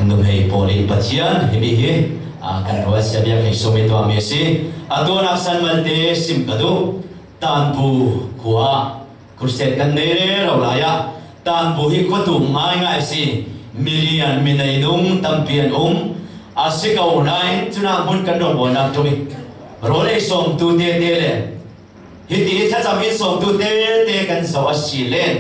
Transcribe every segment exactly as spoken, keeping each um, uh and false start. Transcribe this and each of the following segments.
Nuhmei pawl in Pathian himi hi, a, kan ruat sia biak hei sumi tua mi si. A tua nak san malte sim ka duh. Tanbu khua crusade kan nei rero lai a, Tanbu hi khua tum ngaingai si. Milian minei nung tampi an um. A si ko nain cuna hmun kan rawngbawl nak tum i rawl ei sawmtu tete le hiti thlacam in sawmtu tete kan zo a si len,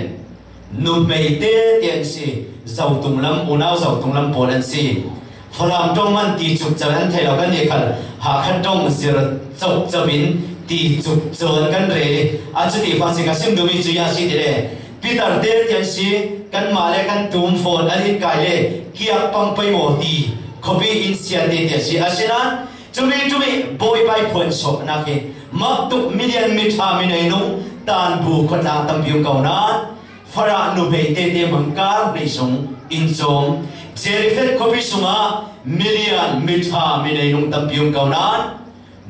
nuhmei tete an si, zotung lam, unau zotung lam pawl an si. Falam ṭawng man ti cukcau an thei lo kan nih khal, Hakha ṭawng zir cukcau in ti cukcau an kan rel i, a cuti fang si ka sim duhmi cu ia si ti le, Peter tete an si, kanmah le kan tum fawn an in kai le kiak pang pei maw ti, khuapi in sia tete an si. Asinain, Cumi, cumi, Bawipa i phuansuahnak hi, maktuk milian miṭha minei nung Tanbu khuatlak tampi um ko nain, Farah nuhmei tete mangkar hleisung in cawm, Zarephath khuapi sungah milian miṭha minei nung tampi um ko nain,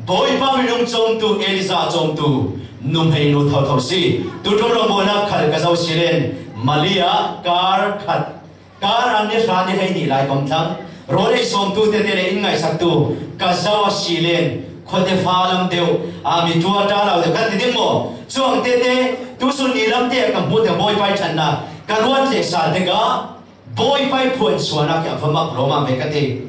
Bawipa minung cawmtu, Elijah cawmtu nuhmei nu thotho si. Tuṭum rawngbawinak khal ka zo si len, Malia kar khat Kar an ni hra ni hei nih lai kawm thlang. Rawl ei sawmtu tete le in ngaihsaktu ka zo a si len, khuate fa lam deuh, a, mi ṭuaṭa lo deuh kan ti ding maw? Cuang tete, tusun ni lam te ka hmuh deuh Bawipa i ṭhatnak ka ruat leh sal tikah Bawipa i phuansuahnak hi a va mak lawmam ve ka ti.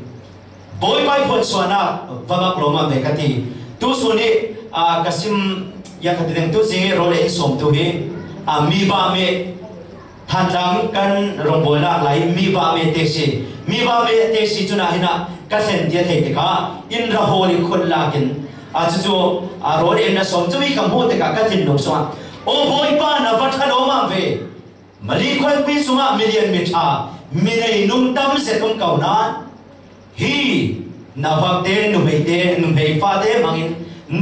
Bawipa i phuansuahnak va mak lawmam ve ka ti. Tusun i, a, ka sim, ia ka ti ding, tuzing i rawl ei in sawmtu hi, a, mi bah meh, Thantlang kan rawngbawlnak lai mi bah meh te si. Mi bah meh te si cunah hinah ka thlen tiah thei tikah in ra hawl in khut lak in, a, cucu, a, rawl in na sawm cumi ka hmuh tikah ka thinlung sungah, "Aw Bawipa, na va ṭha lawmam ve. Mali khuapi sungah milian miṭha, minei nung tam zet um ko nain, hi nauhakte, nuhmeite, nuhmei fate hmangin,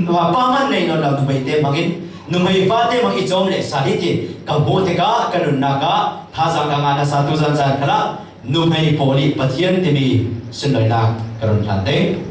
pa man nei nawn lo nuhmeite hmangin, nuhmei fate hmang i cawm leh sal hi ti ka hmuh tikah ka nunnak ah thazaang ka ngah nasa tuzan caan khalah nuhmei pawl i Pathian timi sunlawinak ka run hlan ding."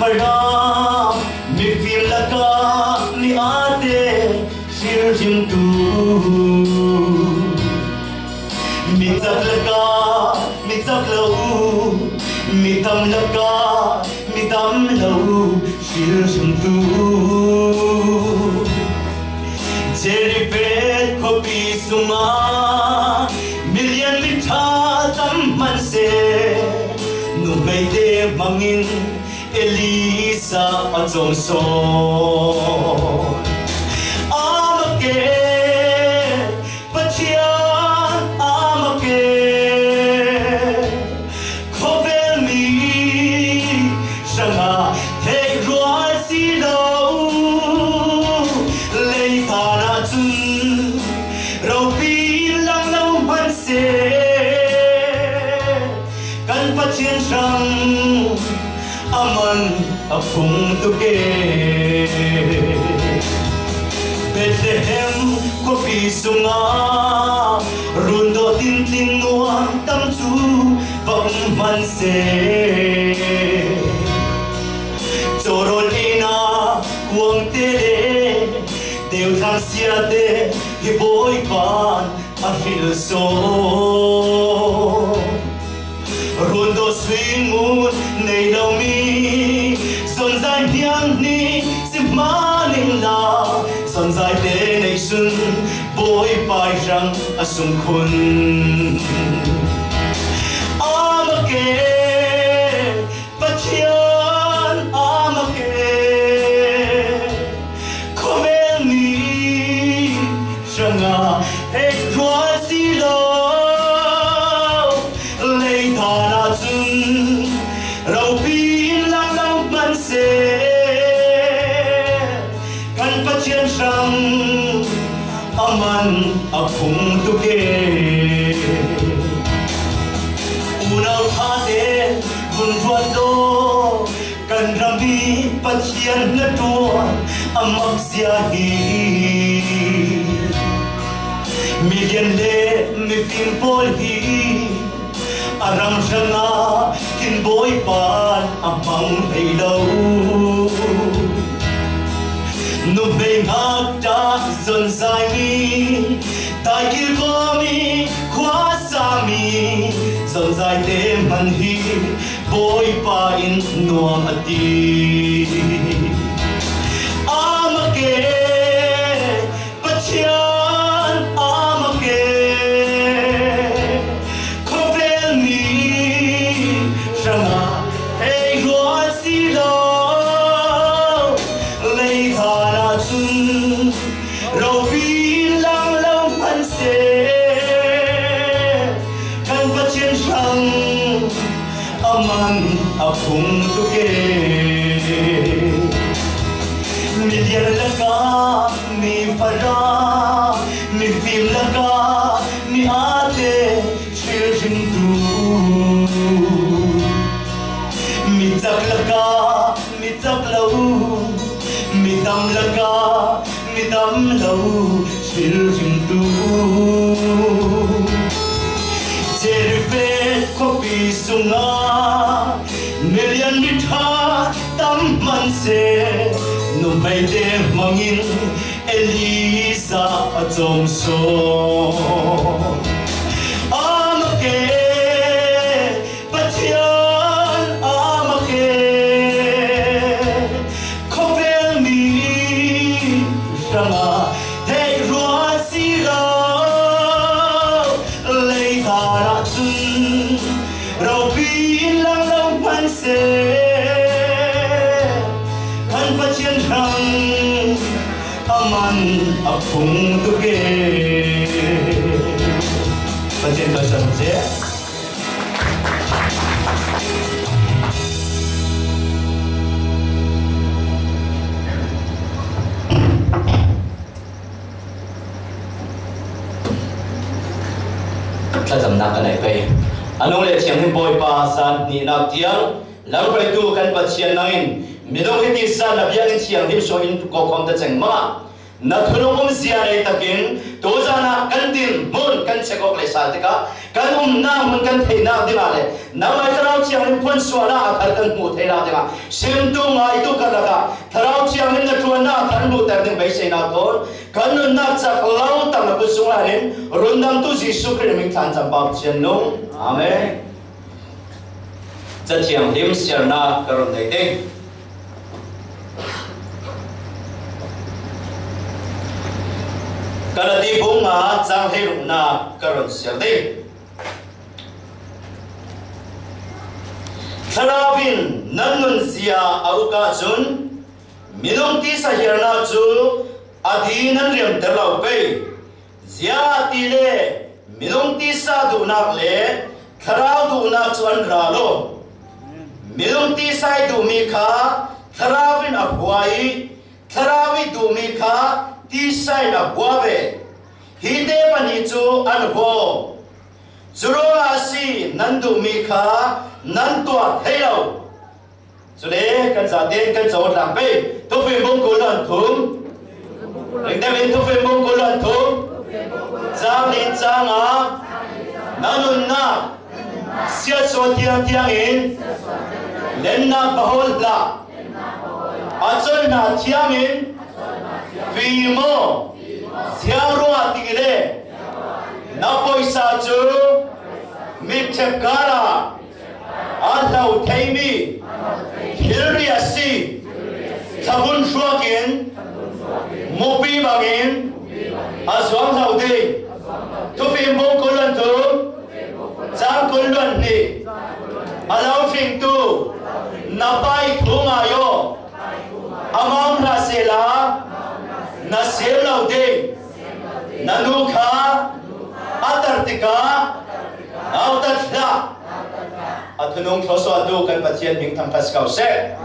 Para, mifim laka mi ate hrilhimtu, mi cak laka mi cak lo, mi tam laka mi tam lo hrilhimtu. Zarephath khuapi sunga milian miṭha tam hman seh, nuhmeite hmangin Elisa a cawm sawn. Amah ke, Pathian amah ke, khawvel mi hrangah theih rual si lo, lei thanah cun ropi in lang lo hman seh, kan Pathian hrang a man a phung tuk e. Bethlehem khuapi sungah rundawh tintling nuam tam cu va um hman seh. Cawrawl inn ah kuangte le deuthlang siate hi Bawipa a hril sawn. Rundawh sui ngun nei lomi zonzai hniang hnih si hma ning la, zonzaite neih sun Bawipa ih hrang a sungkhun. Amah ke, Pathian amah ke, khawvel mi hrangah theih rual si lo, lei thanah cun ropi in lang lo hman seh, kan Pathian hrang a man a phung tuk e. Unau ṭhate vun ṭuan law, kan ram hi Pathian hnaṭuan a makzia hi. Milian le mifim pawl hi a ram hrangah hin Bawipa a hmang hlei lo. Nuhmei ngakṭah zonzaimi, tai kilkawmi khuasami zonzaite hman hi Bawipa in nuam a ti. Amah ke, Pathian amah ke, khawvel mi hrangah theih rual si lo, lei thanah cun ropi in lang lo hman seh, kan Pathian hrang a man a phung tuk e. Milian lakah mi fara, mifim lakah mi ate hrilhimtu, mi cak lakah mi cak lo, mi tam lakah mi tam lo hrilhimtu. Zarephath khuapi sungah milian miṭha tam hman seh, nuhmeite hmangin Elisa a cawm sawn. Amah ke, Pathian amah ke, khawvel mi hrangah theih rual si lo, lei thanah cun ropi in lang lo hman seh, kan Pathian hrang a man a phung tuk e. Pathian kalsan seh. Thlacamnak ka neih pei. A nung le thianghlim Bawipa, zan hnihnak tiang langruaitu kan Pathian nangin minung hiti zan na biakinn thianghlim sungin kawkhawm ta cengmah na thunung umzia nei takin tuzan ah kan dinhmun kan check awk lei sal tikah kan umna hmun kan theihnak dingah le nangmah Thlarau Thianghlim phuansuahna a thar kan hmuh theihnak dingah simtu ngaitu kan lakah Thlarau Thianghlim na ṭuanna a thar hmuhter ding beiseina thawn kan nunnak cak lo tak na kut sung lai in rundamtu Jesuh Khrih min thlan campau Pathian lung. Amen. Cathianghlim siarnak ka run nei ding. Galati bung nga cang hleiruknak ka run siar ding. Thlarau in nan nunzia a uk ahcun minung tisa hiarnak cu a di nan riamter lo pei. Ziangahtile minung tisa duhnak le thlarau duhnak cu an ra lo. Minung tisa ih duhmi kha thlarau in a hua ih thlarau ih duhmi kha tisa in a hua ve. Hi te pahnih cu an hua. Curuangah a si, nan duhmi kha nan tuah thei lo. Cule kan zaten kan caw tlang pei. Thufim bung kul luan thum. Ringdam in Thufim bung kul luan thum. Cang nih cang ah na nunnak siatsuah tiang tiang in lennak va hawl hlah. A colh hna thiang in fim aw. Ziang ruangah ti le na poisa cu mitṭhep kar ah a hlo theimi thilri a si. Thlabun hruak in mupi bangin a zuang hlo ding. Thufim bung kul luan thum, cang kul luan hnih. A lo hringtu na pa ih thu ngai aw. Amah um hlah sehla na sem lo ding. Na nu kha a tar tikah nautat hlah. A thunung thluasuahtu kan Pathian hming thangṭhat si ko seh.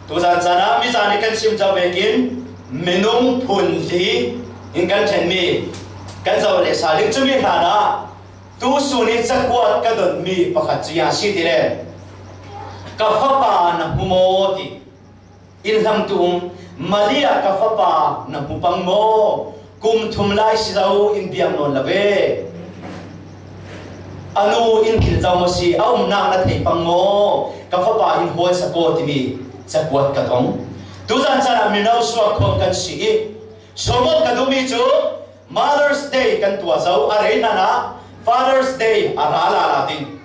Tuzan caan ah mizan ih kan chim co vekin minung phun li in kan ṭhenmi kan zoh le sal ding. Cumi hlanah tusun ih cakuat ka donmi pakhat cu ziang a si ti le ka fapa na hmu maw ti. Inn hlamtu um, mali ah ka fapa na hmu pang maw? Kum thum lai si lo in biak nawn lo ve. A nu in philh zo maw si, a umnak na thei pang maw? Ka fapa in hawi sak aw timi cakuat ka tong. Tuzan caan ah mino suak khawm kan si ih sawm awk ka duhmi cu Mother's Day kan tuah zo, a rei hlanah Father's Day a ra lala ding.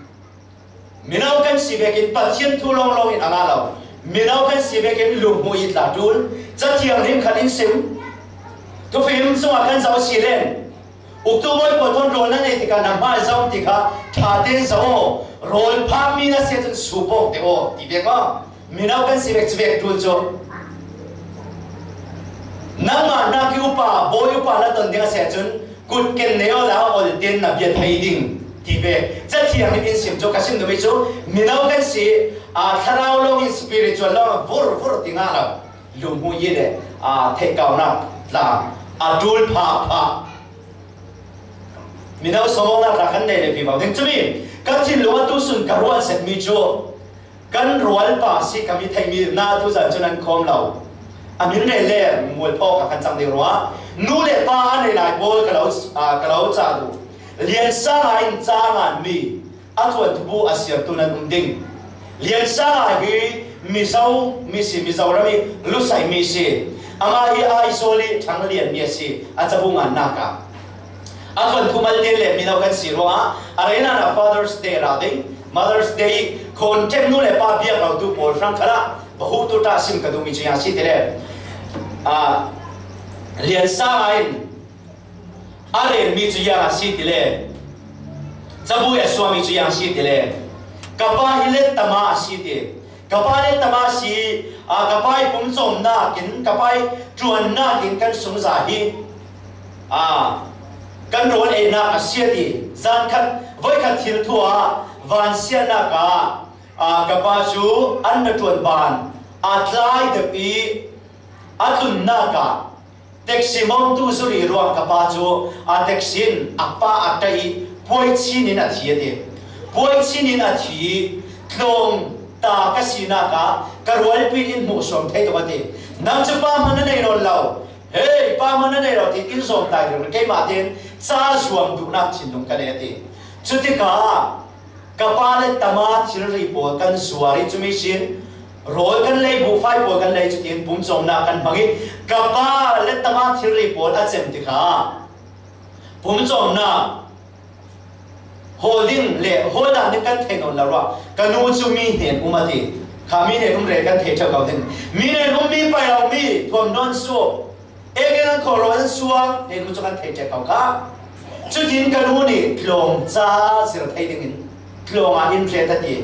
Mino kan si vekin Pathian thu lawnglawng in a ngah lo. Mino kan si vekin luhmuh ih tla ṭul. Cathianghlim khat in sim. Thufim sungah kan zoh a si len uktu bawi pawl thawn rawl nan ei tikah na hmai zong ti kha ṭha tein zoh aw. Rawl phakmi na si ahcun sup awk te aw ti vek maw? Mino kan si vek civek ṭul cu nangmah nak ih upa, bawi upa na ton ding a si ahcun kut ken nei awla ol tein na bia thei ding ti ve. Cathiang in sim cu ka sim duhmi cu mino kan si, aa, thlarau lawng in spiritual lawng vur vur ti ngah lo. Luhmuh ih le, aa, theihkauhnak tla a ṭul phah phah. Mino sawmawknak tla kan nei le vivo ding. Cumi ka thinlung a tusun ka ruah zetmi cu kan rualpa si ka mi theihmi na tuzan cun an khawm lo. A min rel le mualpho kha kan cang ding ruangah nu le pa a nei lai pawl ka lo, aa, ka lo cah duh. Liansa ngai in ca nganmi a thuanthu bu a siartu nan um ding. Liansa ngai hi Mizo mi si, Mizoram ih Lusai mi si. Amah hi Aizawl ih Ṭhanglian mi a si, a cabu ngannak ah. A thuanthu malte le mino kan si ruangah a rei hlanah Father's Day a ra ding. Mother's Day ih contact nu le pa biak lotu pawl hrang khalah va huh tu ṭah sim ka duhmi cu ziang a si ti le, aa, Liansa ngai in a relmi cu ziang a si ti le, cabu a suahmi cu ziang a si ti le, ka pa hi lettama a si ti. Ka pa lettama a si, aa, ka pa ih pumcawmnak in, ka pa ih ṭuannak in kan sungza hi, aa, kan rawl einak a si a ti. Zan khat, voi khat thil thu ah vansiatnak ah, aa, ka pa cu an na ṭuan ban a tlai deuh ih a tlunnak ah taxi mawngtu zuri ruang ka pa cu, aa, taxi in a pa a ṭaih ih puai chin in a thi a ti. Puai chin in a thi ih tlawng ta ka sinak ah ka rualpi in hmuhsuam thei tuk a ti. Nang cu pa hmanh na nei nawn lo. Hei, pa hmanh na nei lo ti in zawm ta rih. Keimah tein ca zuam duhnak thinlung ka nei a ti. Cutikah ka pa le tama thilri pawl kan zuar i cumi sin rawl kan lei, buhfai pawl kan lei, cutin pumcawmna kan hmang i ka pa le tama thilri pawl a cem tikah pumcawmna hawl ding le hawl dan ding kan thei nawn lo ruah ka nu cu mi hnen um a ti. Kha mi hnen um rel kan thei ṭheu ko ding. Mi hnen um mi pai lo mi thuam nawn suak. Ek in an khawl rawl an suak, hnen um cu kan thei ṭheu ko kha. Cutin ka nu nih tlawng ca zir thei dingin tlawng ah in hret a ti.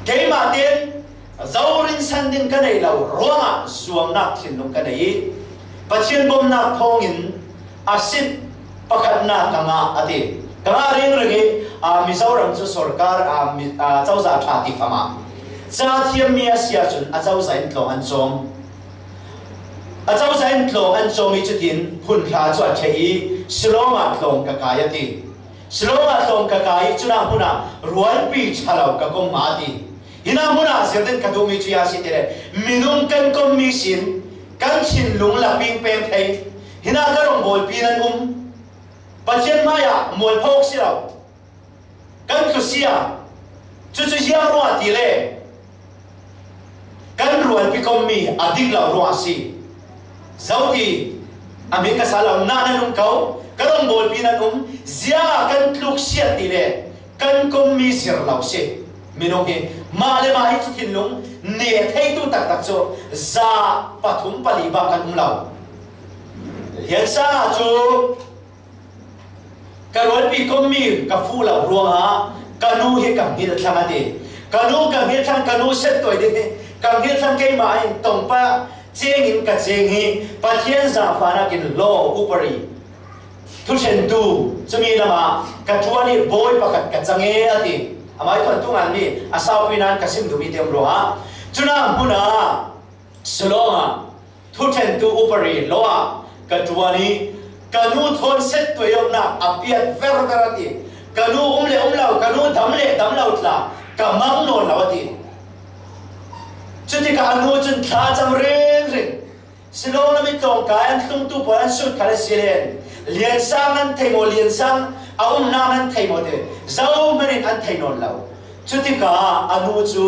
Keimah tein zo rinsan ding ka nei lo ruangah zuamnak thinlung ka nei i Pathian bomnak thawngin a sit pakhatnak ka ngah a ti. Ka ngah ringring i, aa, Mizoram cu sorkar, aa, mi, aa, cozah ṭha ti fama ca thiammi a si ahcun a cozah in tlawng an cawm. A cozah in tlawng an cawm i cutin phun hra cu a ṭheh i Shillong ah tlawng ka kai a ti. Shillong ah tlawng ka kai i cunah hmun ah rualpi ṭha lo ka kom a ti. Hinah hmun ah zir ding ka duhmi cu a si ti le minung kan kommi sin kan thinlung la pingpeng thei. Hinah ka rawngbawlpi nan um. Pathian hmaiah mualpho si lo. Kan tlusia. Cucu ziang ruah ti le kan rualpi kommi a dik lo ruah a si. Zo ti a hming ka sa lo, na nan um ko, ka rawngbawlpi nan um, ziah kan tluksiat ti le kan kommi zir lo si. Minung hi mah le mah hi cu thinlung neh theitu taktak cu za pathum pali bak kan um lo. Liansa cu ka rualpi kommi ka fuh lo ruangah ka nu hi ka hngilh thlang a ti. Ka nu ka hngilh thlang, ka nu settuai ding hi ka hngilh thlang, keimah in tongpa cengin ka ceng hi Pathian zaangfahnak in law upari thuṭhentu cumi lamah ka ṭuan i bawi pakhat ka cang e a ti. Amah i thuantu nganmi a saupi nan ka sim duhmi te um ruangah cunah hmun ah Shillong ah thuṭhentu upari law ah ka ṭuan i ka nu thawn settuai awknak a piat verver a ti. Ka nu um le um lo, ka nu dam le dam lo tla ka mang nawn lo a ti. Cutikah a nu cun thla a cam ringring. Shillong lam i tlawng kai an tlungtu pawl an sut khan a si len Liansang nan thei maw, Liansang a umnak nan thei maw ti zohman in an thei nawn lo. Cutikah a nu cu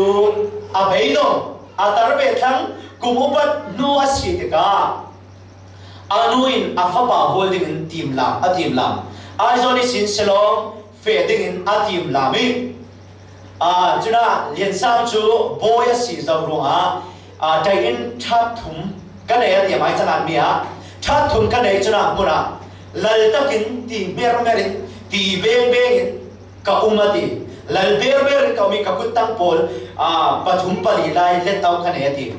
a beidong. A tar ve thlang kum upat hnu a si tikah a nu in a fapa hawl dingin timlam, a timlam. Aizawl ihsin Shillong feh dingin a timlam i, aa, cunah Liansang cu bawi a si zo ruangah, aa, ṭai in ṭhat thum ka nei a ti, a mai cangan mi ah ṭhat thum ka nei cunah hmun ah lal takin ti hmerhmer in ti bengbeng in ka um a ti. Lal berber in ka um i ka kuttang pawl, aa, pathum pali lai let au ka nei a ti.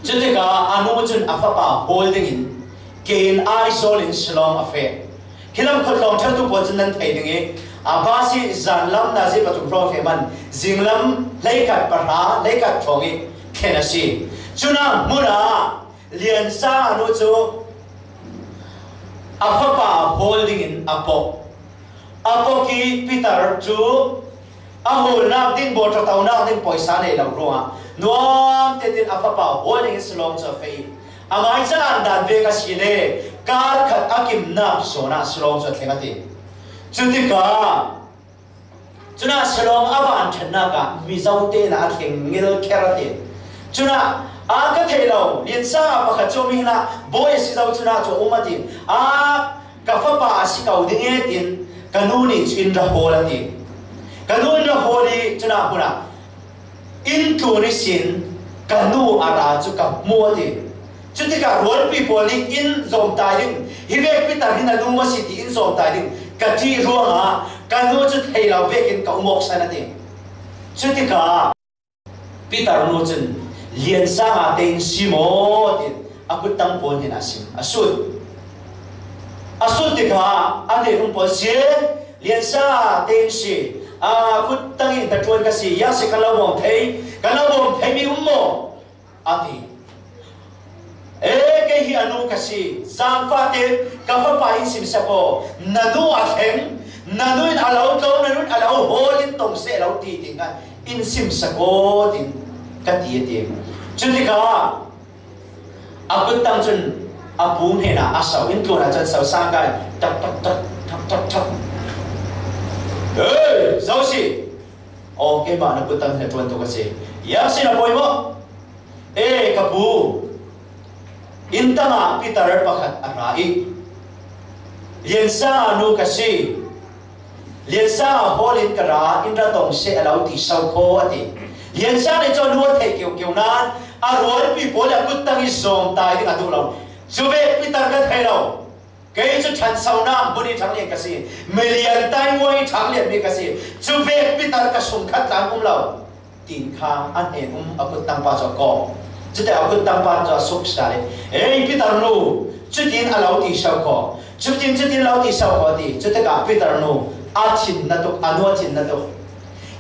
Cutikah a nu cun a fapa hawl dingin kein Aizawl in Shillong a feh. Khi lam khuatlawng ṭhetu pawl cun nan thei ding i, a bus i zanlam nazi pathum hrawng feh man, zinglam hleikhat pahra, hleikhat hrawng i thlen a si. Cunah hmun ah Liansang a nu cu a fapa hawl dingin a pok. A pok i Peter cu a hawlnak ding, bawlṭhatonak ding pawisa nei lo ruangah nuam tetin a fapa hawl dingin Shillong cu a feh i, a mai cangan dan vek a si le kar khat a kimnak zawn ah Shillong cu a thleng a ti. Cutikah cunah Shillong a van ṭhennak ah Mizo tein a thleng ngilkher a ti. Cunah a ka thei lo, Liansang ah pakhat cu mi hinah bawi a si zo cunah cu a um a ti. A ka fapa a si ko ding e, tin ka nu nih cu in ra hawl a ti. Ka nu in ra hawl i cunah hmun ah inn tlun ihsin ka nu a ra cu ka hmu a ti. Cutikah rualpi pawl nih in zawmtai ding, hi vek Peter hi na nu maw si ti in zawmtai ding ka ṭih ruangah ka nu cu thei lo vekin ka um awk san a ti. Cutikah Peter nu cun, Liansang a tein si maw? Tin a kuttang pawl hnen a sim, a sut. A sut tikah a hnen um pawl si, Liansang a tein si, a kuttang in ka ṭuan ka si, ya si ka lo bawm thei, ka lo bawm theimi um maw? A ti. E, kei hi a nu ka si. Zaangfah tein ka fapa in simsak aw, na nu a thleng, na nu in a lo tlo, na nu in a lo hawl in tong seh lo ti, ti kha in simsak aw, tin ka ti a ti. Cutikah a kuttang cun a pu hnenah a sau, in tlun ah cun sau sang kai, tak, tak, tak, tak, tak, tak. E, Zo si. Aw, keimah na kuttang hi a ṭuantu ka si. Iang si na poimaw. E, ka pu. Inn tangah Peter pakhat a ra i. Liansanga nu ka si. Liansanga hawlin ka ra, inn ra tawng seh a lo ti sau khaw a ti. Liansang nih cu a nu a theih keuhkeuh nan a rualpi pawl a kuttang i zawm tai ding a duh lo. Cuvek Peter ka thei lo. Kei cu ṭhansonak hmun i ṭhanglian ka si. Milian tainguai i ṭhanglianmi ka si. Cuvek Peter ka sungkhat tlan um lo. Tin kha a hnen um a kuttang pa cu a kawk. Cute a kuttang pa cu a suksa le, "Ei, Peter nu, cutin a lo ti sau khaw. Cutin, cutin lo ti sau khaw," a ti. Cutikah Peter nu a thin na tuk, a nu a thin na tuk.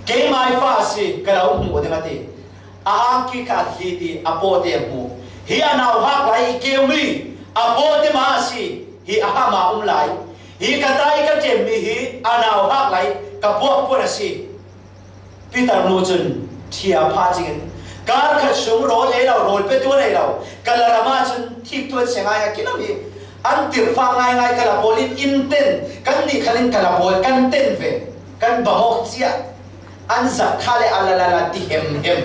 "Keimah i fa a si, ka lo hmuh ding," a ti. A angki kha a hlit i a pawte a hmuh. "Hi a nauhak lai i keumi a pawte mah a si. Hi a hama um lai. Hi ka tai ka ṭemmi hi a nauhak lai ka puakpuan a si." Peter nu cun ṭhia phah cingin, "Kar khat sung rawl ei lo, rawl petu a nei lo, ka laram ahcun thiktuan si ngai a kilam hi. An tirhfak ngaingai, ka la pawl in in ten, kannih khal in ka la pawl kan ten ve, kan bang awk cia. An zak kha le a la la la ti hemhem.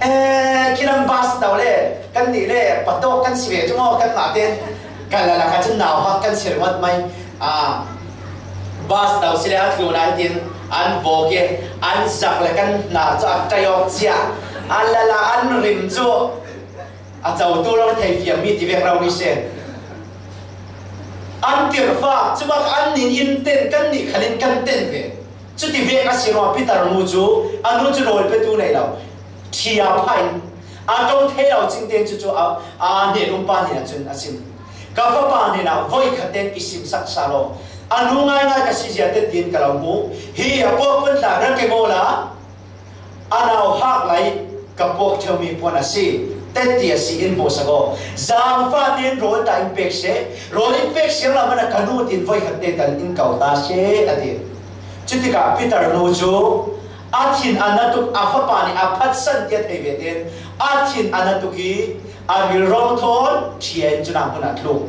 Eh, kilam bas do le, kannih le patawk kan si ve cu maw, kanmah ten ka la la kha cun nauhak kan si ringawt mai. Ah, bas do si le a tlun ai tin an vawk i an zak le kan hnar cu a ṭai awk cia. A la la an rim cu a cotu lo thei fiammi ti vek rau ni se. An tirhfak, cumak an nin in ten, kannih khal in kan ten ve." Cuti vek a si ruangah Peter nu cu, a nu cu rawl petu nei lo. Ṭhia phah in a ṭong thei lo cingten cucu a, a hnen um pa hnenah cun a sim. "Ka fapa hnenah voikhat tein i simsak sal aw. A nu ngaingai ka si zia tetin ka lo hmuh. Hi a puakpuan tla ra keng awla a nauhak lai ka puak ṭheumi puan a si, tetti a si in hmuhsak aw. Zaangfah tein rawl tah in pek seh, rawl in pek siang lo hmanh ah ka nu tin voikhat te tal in ko ta seh," a ti. Cutikah Peter nu cu a thin a na tuk, a fapa nih a phatsan tiah thei ve tein a thin a na tuk i a rilrawng thawn ṭhia in cunah hmun ah a tlung.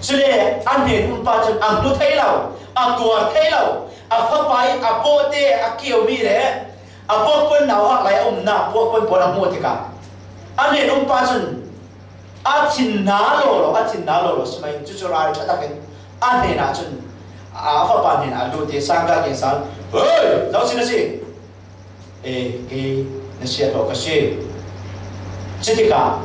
Cule a hnen um pa cun a hmu thei lo, a tuar thei lo, a fapa i a pawte a keumi le a puakpuan nauhak lai a umnak puakpuan pawl a hmuh tikah a hnen um pa cun a thin na law law, a thin na law law si mai. Cucu ralṭha takin a hnenah cun a fapa hnenah a lut i sangka keng sal, "Hei, zo si na si? E, kei na siahlawh ka si." Cutikah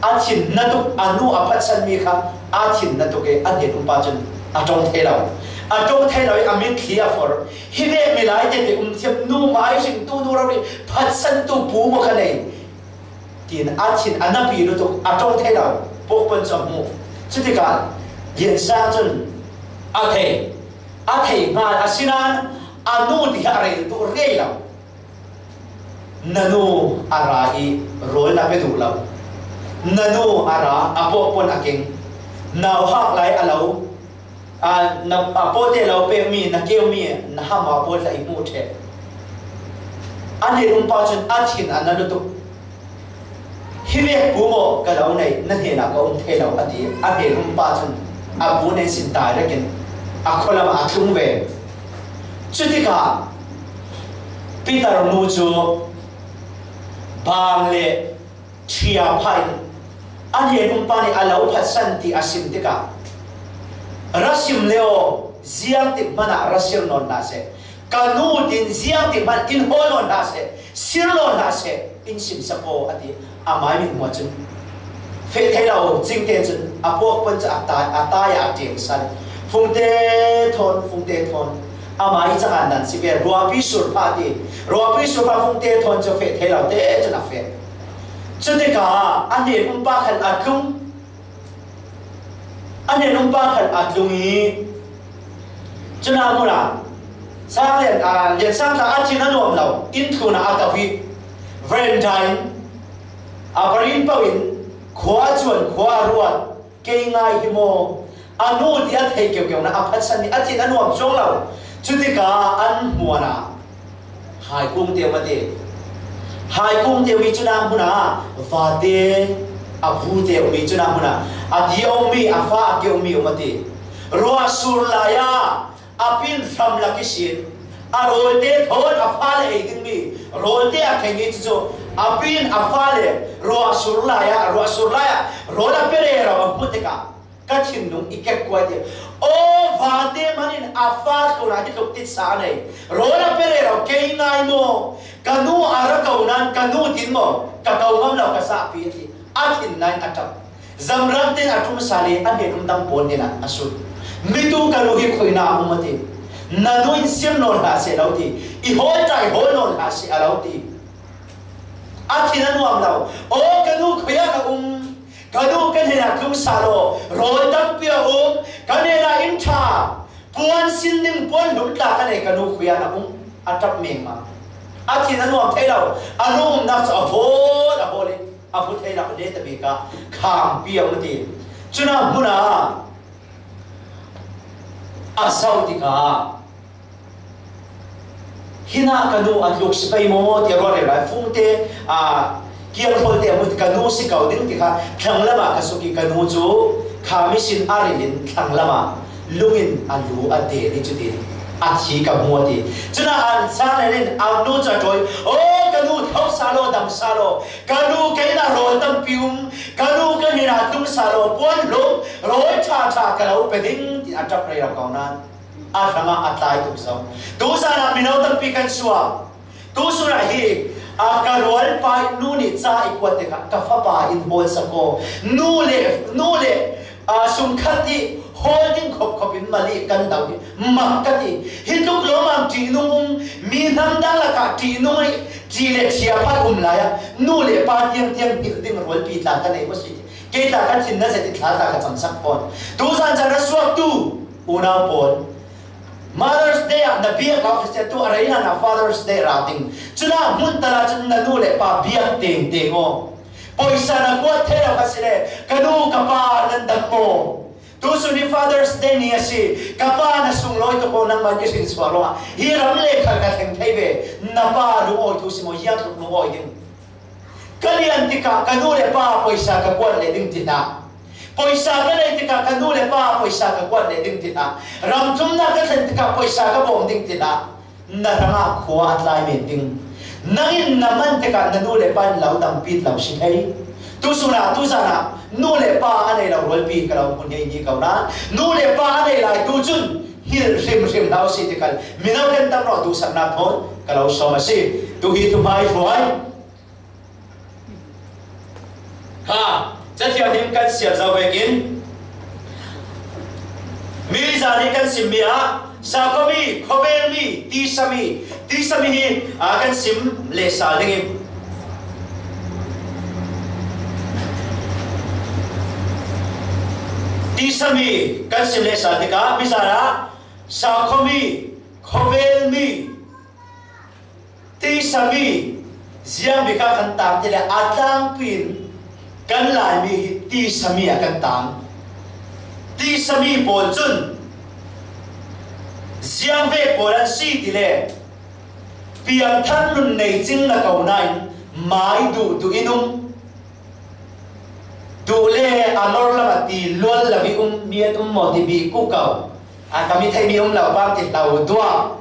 a thin na tuk, a nu a phatsanmi kha a thin na tuk i a hnen um pa cun a ṭong thei lo. A ṭong thei lo i a mitthli a forh. "Hi vek milai tete um thiam, nu mai hringtu nu rori phatsantu pu maw ka nei?" tiin a thin a napi lutuk, a ṭong thei lo, puakpuan cu a hmuh. Cutikah Liansang cun a thei, a thei hnga, asinain a nu ti hi a rel duh riai lo. "Na nu a ra i rawl na pe duh lo. Na nu a ra, a puakpuan a keng. Nauhak lai a lo, a, na, a pawte lo pekmi, na keumi, na hama pawl tla i hmuh ṭheh." A hnen um pa cun a thin a na lutuk. "Hi vek pu maw ka lo nei, na hnenah ka um thei lo," a ti. A hnen um pa cun a bu nen sin tai rekin a khualam ah a tlung ve. Cutikah Peter nu cu bang le ṭhia phah in a hnen um pa nih a lo phatsan ti a sim tikah, "Ra sim le aw, ziangtik hmanh ah ra sir nawn hlah seh. Ka nu tin ziangtik hmanh in hawl nawn hlah seh, sir nawn hlah seh, in simsak aw," a ti. Amai mithmuh cun feh thei lo cingte cun a puakpuan cu a tai, a tai ah a ṭeng sal. Fungte thawn, fungte thawn. Amai cangah nan si ve, ruahpi surpha ti. Ruahpi surpha fungte thawn cu feh thei lo te cun a feh. Cutikah a hnen um pa khan a tlung. A hnen um pa khan a tlung i, cunah hmun ah Sang Lian, aa, Lian Sang tla a thin a nuam lo, inn tlun ah a to i, veranda in a parin poh in khua a cuan, khua a ruat, "Kei ngai hi maw?" A nu ti a thei keukeu na a phatsan i a thin a nuam cuang lo. Cutikah an hmuan ah, "Hai kung teu," a ti. Hai kung teu i cunah hmun ah vate, a bu teu i cunah hmun ah a ti a ummi, a fa a keu mi um a ti. Ruah sur lai ah a pin hram lak ihsin A rawlte thawn a fale ei ding mi, rawlte a thei mi cu cu, a pi in a fale ruah sur lai ah, ruah sur lai ah, rawl a pe rero a hmuh tikah, ka thinlung i kek kuai ti. Aw, vate man in a fa tlunah hi tluk titsa a nei. Rawl a pe rero kei ngai maw? Ka nu a ra ko nain ka nu tin maw? Ka ko ngam lo ka sahpi a ti. A thin nain a ṭap. Zamrang tein a ṭum sal i a hnen um dang pawl hnenah a sut. Mitu ka nu hi khuinak a um a ti. Na nu in siam nawn hlah seh a lo ti. I hawl ta i hawl nawn hlah seh a lo ti. A thin a nuam lo. Aw, ka nu khuiah na um. Ka nu ka hnenah tlung sal aw. Rawl tampi a um. Ka hnenah in ṭha. Puan sin ding puan hlum tla ka nei ka nu khuiah na um. A ṭap mengmang. A thin a nuam thei lo. A nu umnak cu a hawl a hawl i a hmu thei lo a neta bik ah khangpi a um a ti. Cun a hmun ah a zoh tikah hinah ka nu a tluk si pei maw ti a ruat rero lai. Fungte, aa, kianghrol te a hmu ka nu si ko ding ti kha thlanglam ah ka suk i ka nu cu kha mihring a ril in thlanglam ah lung in a lu a del i cutin a thi ka hmu a ti. Cun a an sang len in a nu cu a ṭawi, aw, ka nu tho sal aw, dam sal aw, ka nu kei na rawl tampi um, ka nu ka hnenah tlung sal aw, puan hlum, rawl ṭha ṭha ka lo pe ding, ti a ṭap rero ko nain a hrangah a tlai tuk zo. Tuzan ah mino tampi kan suak. Tusun ah hi, a, ka rualpa i nu nih ca i kuat tikah ka fapa in hawl sak aw. Nu le, nu le, a, sungkhat i hawl ding khop khop in mali kan do hi mak ka ti. Hi tluk lawmam ṭihnung um, mi hnam dang lakah ṭihnung i ṭih le ṭhiaphat um lai ah nu le pa tiang tiang hngilh ding rualpi tla ka nei maw si ti. Kei tla ka thin na zet i thla tla ka camsak fawn. Tuzan can a suaktu unau pawl, Mother's Day ah na biak lo kha si tu a rei hlan ah Father's Day ra ding. Cun a hmun tal ah cun na nu le pa biak tengteng aw. Poisa na kuat thei lo kha si le ka nu ka pa nan dam maw? Tusun hi Father's Day ni a si. Ka pa na sunglawi tuk aw, nangmah i hrin sual ruangah hi ram le khal ka thleng thei ve. Na pa lungawi thu si maw? Ziang tluk lungawi ding. Ka lian tikah ka nu le pa poisa ka kuat leh ding ti hna. Poisa ka nei tikah ka nu le pa poisa ka kuat leh ding ti hna. Ramthumnak ka thlen tikah poisa ka bawm ding ti hna. Na hrangah khua a tlai men ding. Nang in na man tikah na nu le pa in lo dampi lo si thei. Tusun ah, tuzan ah nu le pa a nei lo rualpi ka lo hmu ngei ni ko nain, nu le pa a nei lai tu cun hngilh hrimhrim hlah usih ti kha mino kan tam rawh, duhsaknak thawn ka lo sawm a si. Tu hi thuhmai hruai. Kha, Cathiang him kan siar zo vekin, mi zan hi kan simmi ah, sakhuami, khuavelmi, tisami, tisami hi, a, kan sim leh sal ding i, tisami kan sim leh sal tikah, mi zan ah, sakhuami, khuavelmi, tisami, ziang bik ah kan tang ti le a tlangpi in kan Laimi hi tisami ah kan tang. Tisami pawl cun ziang vek pawl an si ti le piangthar nun nei cing na ko nain mai duh duh in um. Duh le a norlam a ti lual lo i um mi an um maw ti bik ku ko. A ka mi theihmi um lo pam ti hlo duak.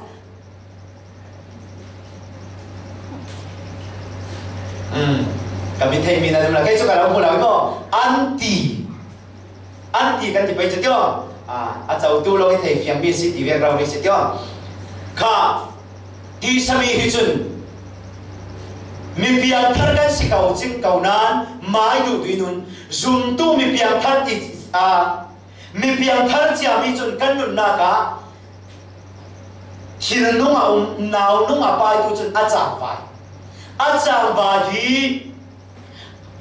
Um, ka mi theihmi na dum lo, kei cu ka lo hmu lo i maw? An ti. An ti kan ti pei cu tio. A, a cotu lo i thei fiangmi si ti vek rori si tio. Kha, tisami hi cun mi piangthar kan si ko cing ko nain mai duh duh in um. Zumtu mi piangthar ti, a, mi piangthar ciami cun kan nunnak ah thil nung a um, nau nung a paitu cun a cangvai. A cangvai hi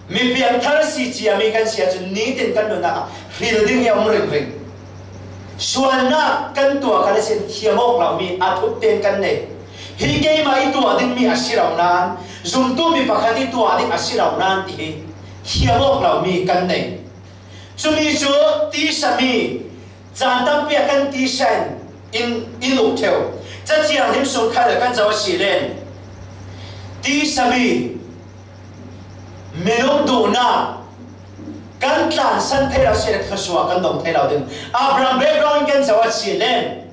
mi piangthar si ciami kan si ahcun nitin kan nunnak ah hril ding hi a um ringring. Sualnak kan tuah kha le sin thiam awk lomi a thup tein kan nei. Hi keimah i tuah dingmi a si lo nain, zumtu mi pakhat i tuah ding a si lo nain ti hi thiam awk lomi kan nei. Cumi cu tisami, caan tampi ah kan tisa in in, in uk ṭheu. Cathiang him sung khal kan zoh a si len. Tisami, minung duhnak kan tlansan thei lo si le thluasuah kan dong thei lo ding. Abraham background in kan zoh a si len.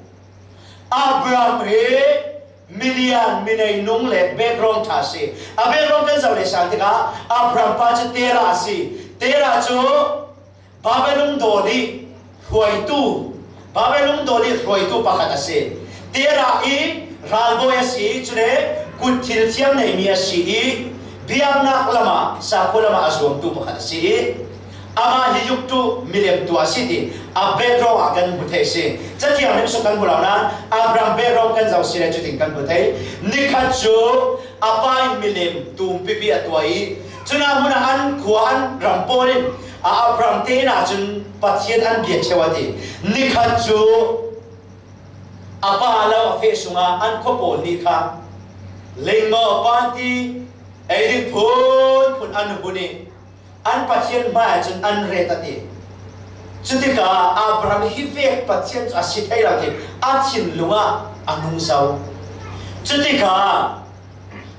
Abraham hi milian, minei nung le background ṭha a si. A background kan zoh leh sang tikah Abraham pa cu Terah a si. Terah cu Babylon dawli hruaitu, Babylon dawli hruaitu pakhat a si. Terah i ralbawi a si i, cule kut thil thiang neimi a si i, biaknak lamah, sakhaw lamah a zuamtu pakhat a si i, amah hi yuktu milemtu a si ti a background ah kan hmu thei a si. Cathiang lim sung kan hmu lo nain Abraham background kan zoh si le cutin kan hmu thei. Nikhat cu a pa in milem tumpipi a tuah i, cunah hmunah an khua an ram pawl in a Abraham te inn ahcun Pathian an biak ṭheu a ti. Nikhat cu a pa lo a feh sungah an khua pawl nih kha lengmang panti ei ding phunphun an hun i an Pathian hmaiah cun an ret a ti. Cutikah Abraham hi vek Pathian cu a si thei lo ti a thinlung ah a nung zo. Cutikah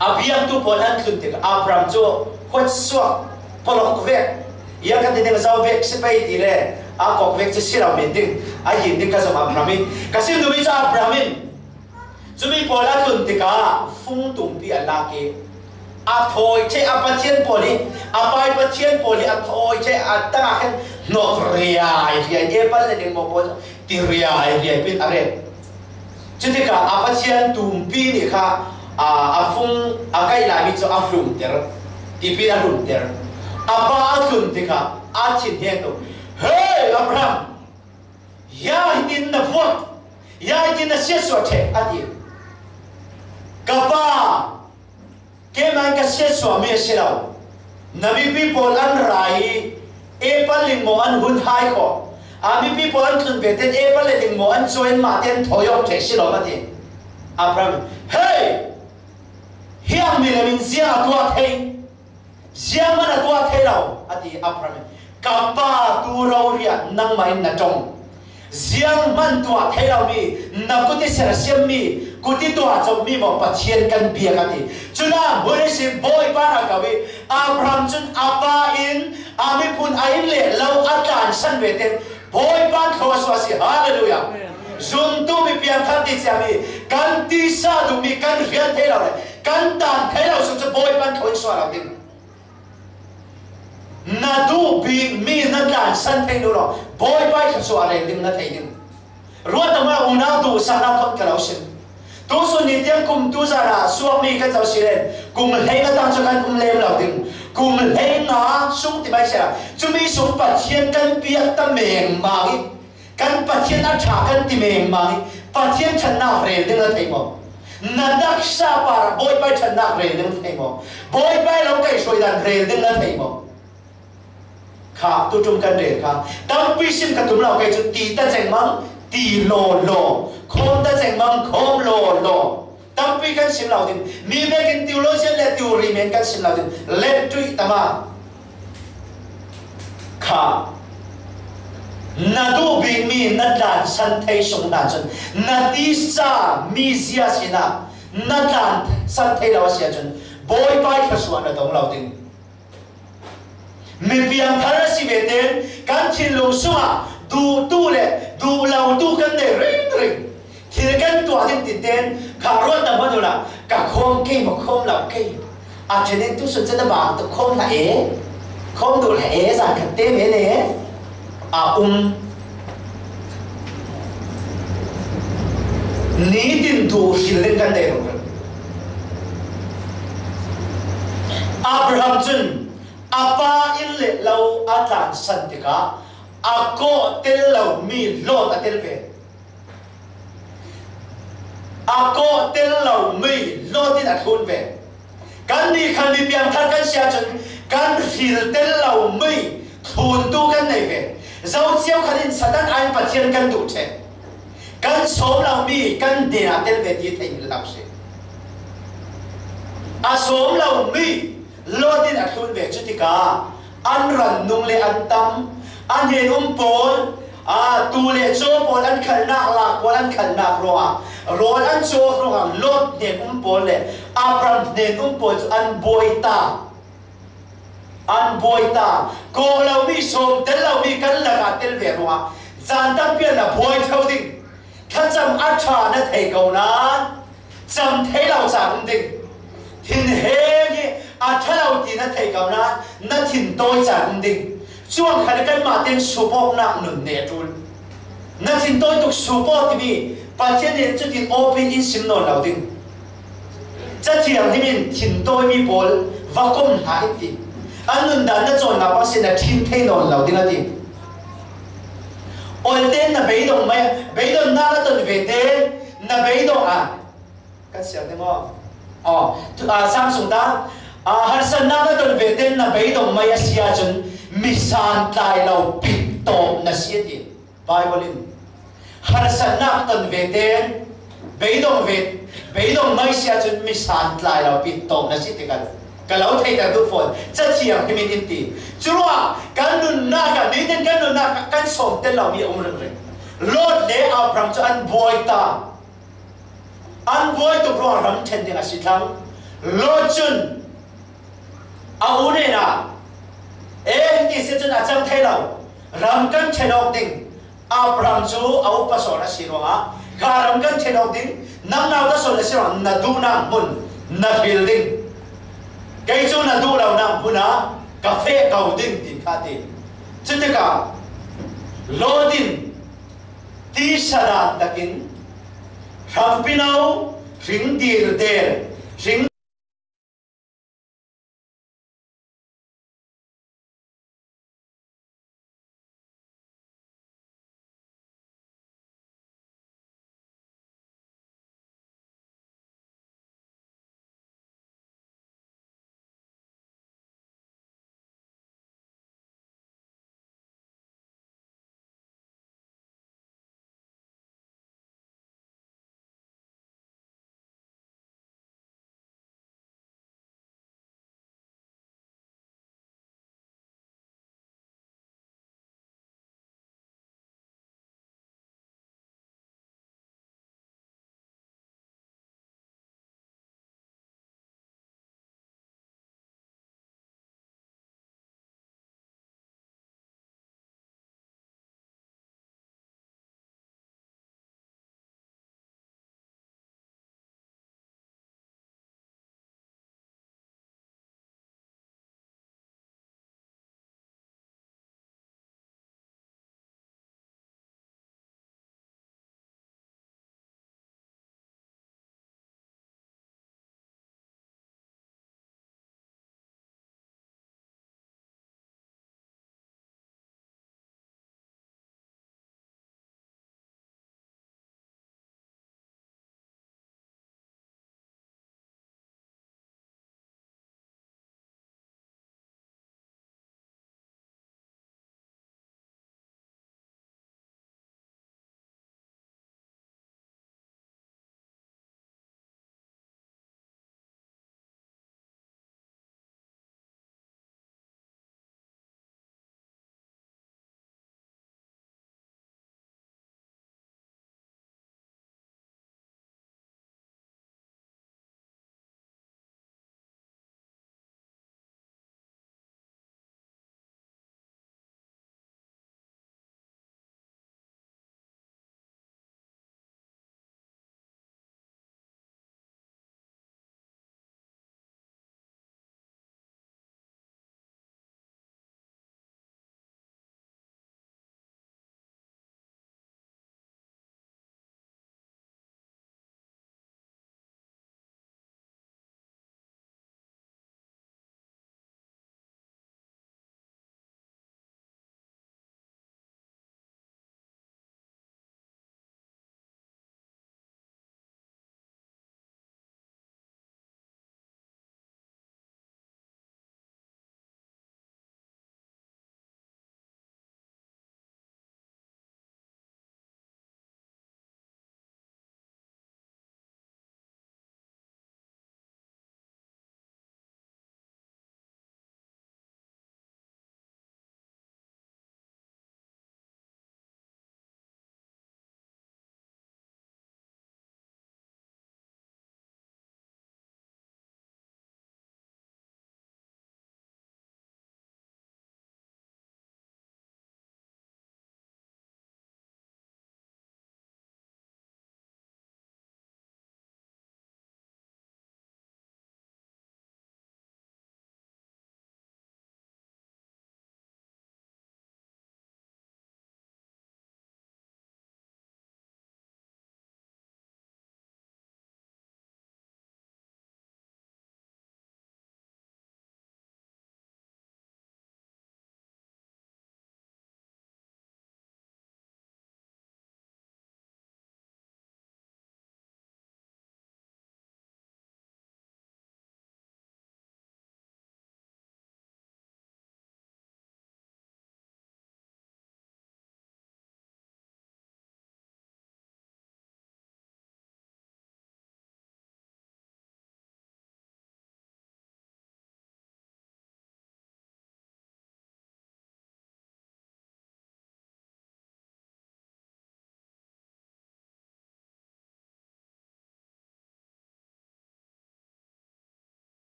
a biaktu pawl an tlun tikah Abraham cu huatsuak palawk vek, ia kan ti ding zo vek si pei ti le a kawk vek cu si lo men ding a hin ding ka zom Abraham in ka sim duhmi cu Abraham in cumi pawl a tlun tikah fung tumpi a lak i a thawi ṭheh a Pathian pawl i a pai Pathian pawl i a thawi ṭheh a tangah khan hnawk riai riai, apple le lengmang pawl ti riai riai pin a ret. Cutikah a Pathian tumpi nih kha a, a fung a kaih laimi cu a hlumter, tipi a hlumter. A pa a tlun tikah a thin he tu, "Hey, Abraham, ya hitin na vuak, ya hitin na siatsuah ṭheh," a ti. "Ka pa, keimah in ka siatsuahmi a si lo. Na mipi pawl an ra i apple lengmang an hun hai khawh. A mipi pawl an tlun ve tein apple le lengmang an cuai, anmah te an thawi awk ṭheh si lo," a ti. Abraham, "Hey! Hi ang milem in ziang a tuah thei? Zianghman a tuah thei lo," a ti. Abraham in, "Ka pa, tu rori ah nangmah in na ṭong. Zianghman tuah thei lomi, na kut i sersiammi, kut i tuah comi maw Pathian kan biak," a ti. Cunah hmun ihsin Bawipa na ko i Abraham cun a pa in a miphun a inn le lo a tlansan ve tein Bawipa thlawsuah a si. Hallelujah! Zumtu mi piangthar ti ciami kan tisa duhmi kan rian thei lo le kan tan thei lo sung cu Bawipa thlawsuah lo ding. Na duh bikmi na tlansan thei duh lo, Bawipa i thluachuah rel ding na thei ding. Ruat tama unau duhsaknak thawt ka lo sim. Tusun ni tiang kum tu zan ah suakmi kan zoh si len kum hlei na tang cu kan um lem lo ding. Kum hlei nga sung ti mai seh, cumi sung Pathian kan piak ta mengmang i, kan Pathian a ṭha kan ti mengmang i, Pathian ṭhatnak rel ding na thei maw? Na taksa parah Bawipa i ṭhatnak rel ding na thei maw? Bawipa i lo kaihhruai dan rel ding na thei maw? Kha, tu ṭum kan rel kha. Tampi sim ka tum lo, kei cu ti ta cengmang, ti law law. Khawm ta cengmang, khawm law law. Tampi kan sim lo ding. Mi vekin theologian le theory men kan sim lo ding. Let tuih tama. Kha. Na duh bikmi na tlansan thei sung hna cun na tisa mi zia sinah na tlansan thei lo a si ahcun Bawipa i thluachuah na tong lo ding. Mi piangthar a si ve tein kan thinlung sungah duhtu le duh lotu kan nei ringring. Thil kan tuah ding ti tein kha ruat na hmanh uhla, "Ka khawm kei maw, khawm lo kei? A ṭhen in tusun cun a bang tuk, khawm hlah e, khawm duh hlah e, zan khat te men e," a um. Nitin duh hril ding kan nei lo. Abraham cun a pa inn le lo a tlansan tikah a kawh tel lomi Lot a tel ve. A kawh tel lomi Lot in a thlun ve. Kannih khan mi piangthar kan si ahcun kan hril tel lomi thluntu kan nei ve. Zo cio khat in Satan ai Pathian kan duh ṭheh. Kan sawm lomi kan hnenah tel ve ti thei hmanh lo si. A sawm lomi Lot in a thlun ve. Cutikah an ran nung le an tam, a hnen um pawl, aa, tuu le caw pawl an khalnak lak pawl an khalnak ruangah, rawl an cawk ruangah Lot hnen um pawl le Abraham hnen um pawl cu an buai ta. An buai ta. Kawh lomi, sawm tel lomi kan lakah tel ve ruangah caan tampi an a buai ṭheu ding. Thlacam a ṭha na thei ko nain Cam thei lo ca um ding. Thinheng hi a ṭha lo ti na theih ko nain na thintawi ca um ding. Cuang khat kanmah ten supawknak nun ne ṭul. Na thintawi tuk supaw timi Pathian nih cutin awpin in sim nawn lo ding. Cathiang himin thintawimi pawl va kom hlah in ti. An nundan na cawnnak bang si na ṭhin thei nawn lo ding a ti. Awlte na beidong mai, beidonnak na ton vete na beidong a kan siar ding aw. Aw, tu, a, Psalm sung ta, a, harsatnak na ton vete na beidong mai a si ahcun mi santlai lo pittawp na si a ti. Bible in harsatnak ton vete beidong ve, beidong mai si ahcun mi santlai lo pittawp na si ti kan ka lo theihter duh fawn. Cathiang himin in ti. Curuah kan nunnak ah, nitin kan nunnak ah kan sawm tel lomi a um ringring. Lot le Abraham cu an buai ta. An buai tuk ruangah ram ṭhen ding a si thlang. Lot cun a u hnenah, "E, hiti si cun a cang thei lo. Ram kan ṭhen awk ding." Abraham cu a upa sawn a si ruangah, "Ka ram kan ṭhen awk ding, nang nauta sawn a si ruangah na duhnak hmun na hril ding. Kei cu na duh lonak hmun ah ka feh ko ding," tin kha a ti. Cutikah Lot in tisa dan takin hrampi no, hring dirder, hring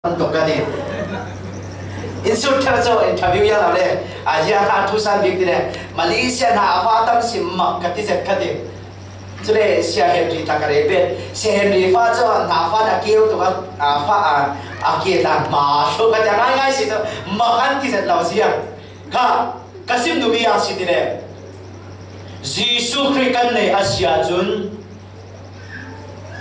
Tuk ka ti. In sut thar zo interview ya lo le. A ya ta tu san bik ti le. Malaysia na a fa tam sim mak ka ti zet ka ti. Chule Sia Henry ta ka re bet. Sia Henry fa zo na fa na kiu tu ka a fa a a ki ta ma so ka ti ngai ngai si to. Mak an ti zet lo sia. Ka ka sim du bi a si ti le. Jesu Khrih kan nei a sia chun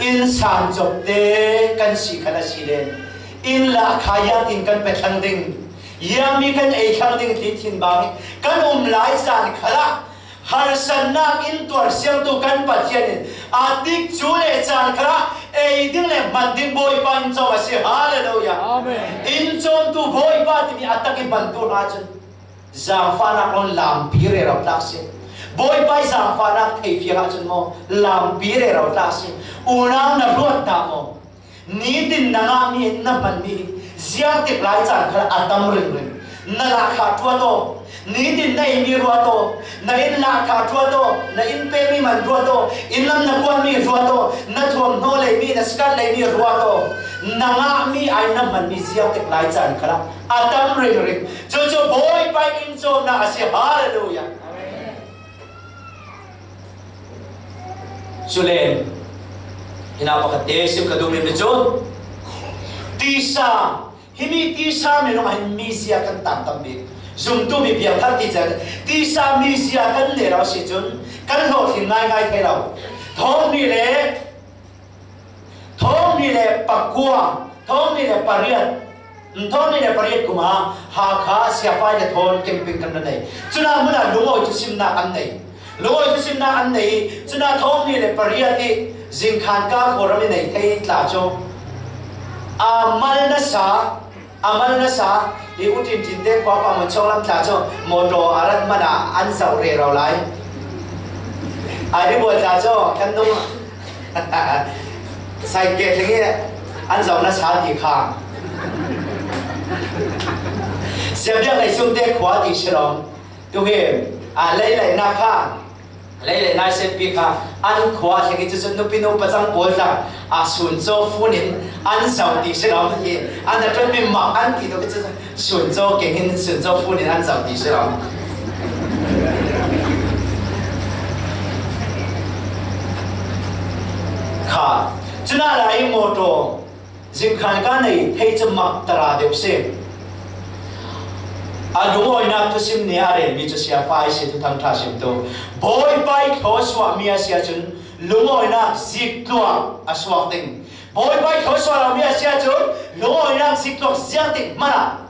in san zop te kan si kan a si le. In la kha ya tin kan pe thlang ding. Ya mi kan ei thlang ding ti thin bang. Kan um lai zan khala. Harsatnak in tuar siangtu kan Pathian in a tik cu le caan khalah ei ding le hman ding Bawipa in cawm a si. Hallelujah. Amen. In cawmtu Bawipa timi a tak i hmantu hna cun zaangfahnak lawn lampi rero tlak si. Bawipa i zaangfahnak thei fiang ahcun maw lampi rero tlak si. Unau na ruat dah maw? Nitin na ngahmi, na hmanmi, ziangtik lai caan khal a tam ringring. Na lahkhah ṭuat aw, nitin na eimi ruat aw, na inn lahkhah ṭuat aw, na inn pemi man ruat aw, inn lam na kuanmi ruat aw, na thuamhnaw leimi, na sikat leimi ruat aw, na ngahmi ai na hmanmi ziangtik lai caan khal a tam ringring. Cucu Bawipa in cawmnak a si. Hallelujah. Cule, hinah pakhat te sim ka duhmi cu tisa, himi tisa minung ah hin mizia kan tam tam bik. Zumtu mi piangthar ti caan tisa mizia kan nei lo si cun kan hlawhtling ngaingai thei lo. Thawng hnih le Thawng hnih le pakua, thawng hnih le pariat, thawng hnih le pariat kum ah Hakha siafai le thawn camping kan ra nei. Cunah hmun ah lungawi thusimnak an nei. Lungawi thusimnak an nei i cunah thawng hnih le pariat i zingkhan ka Kawlram i nei thei tla cu a mal nasa, a mal nasa i U Tin Tin te khua pa Mun Chawng lam tla cu motor a rat hmanh ah an zoh rero lai. A ri bual tla cu kan nung Saikia tling i an zoh nasa ti kha. Siabiak lei sum te khua ti si lo. Tu hi, a, lei lei na kha, lei lei na siatpi kha, an khua tling i cucu nupi nu pacang pawl tla, a, sun caw fun in an zoh ti si lo hi, an a ṭuanmi mak an ti tuk i cucu. Sun caw keng in sun caw fun in an zoh ti si lo. Kha, cunah lai motor, zingkhan ka nei thei cu mak tara deuh si. A lungawinak thusim nih a relmi cu siafai si, Thuthang ṭha simtu. Bawipa i thlawsuahmi a si ahcun lungawinak zik tluak a suak ding. Bawipa i thlawsuah lomi a si ahcun lungawinak zik tluak ziangtik hmanh ah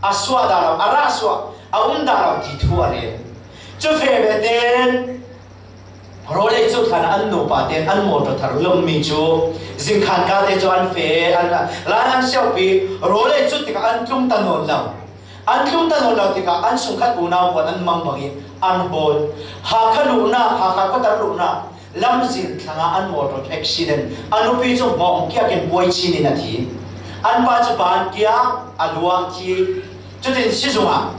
a suah dah lo, a rah suah, a um dah lo ti thu a rel. Cu feh ve tein rawl ei cu thlan an nupa tein an motor thar lawmmi cu zingkhan ka te cu an feh, an, lai an siaupi, rawl ei cu tikah an tlung ta nawn lo. An tlung ta nawn lo tikah an sungkhat unau pawl an mang bang i an hawl. Hakha luhnak, Hakha khuatar luhnak, lamzin thlang ah an motor accident. A nupi cu hmawm kiak in puai chin in a thi. An pa cu ban kiak a luah thi. Cutin sizung ah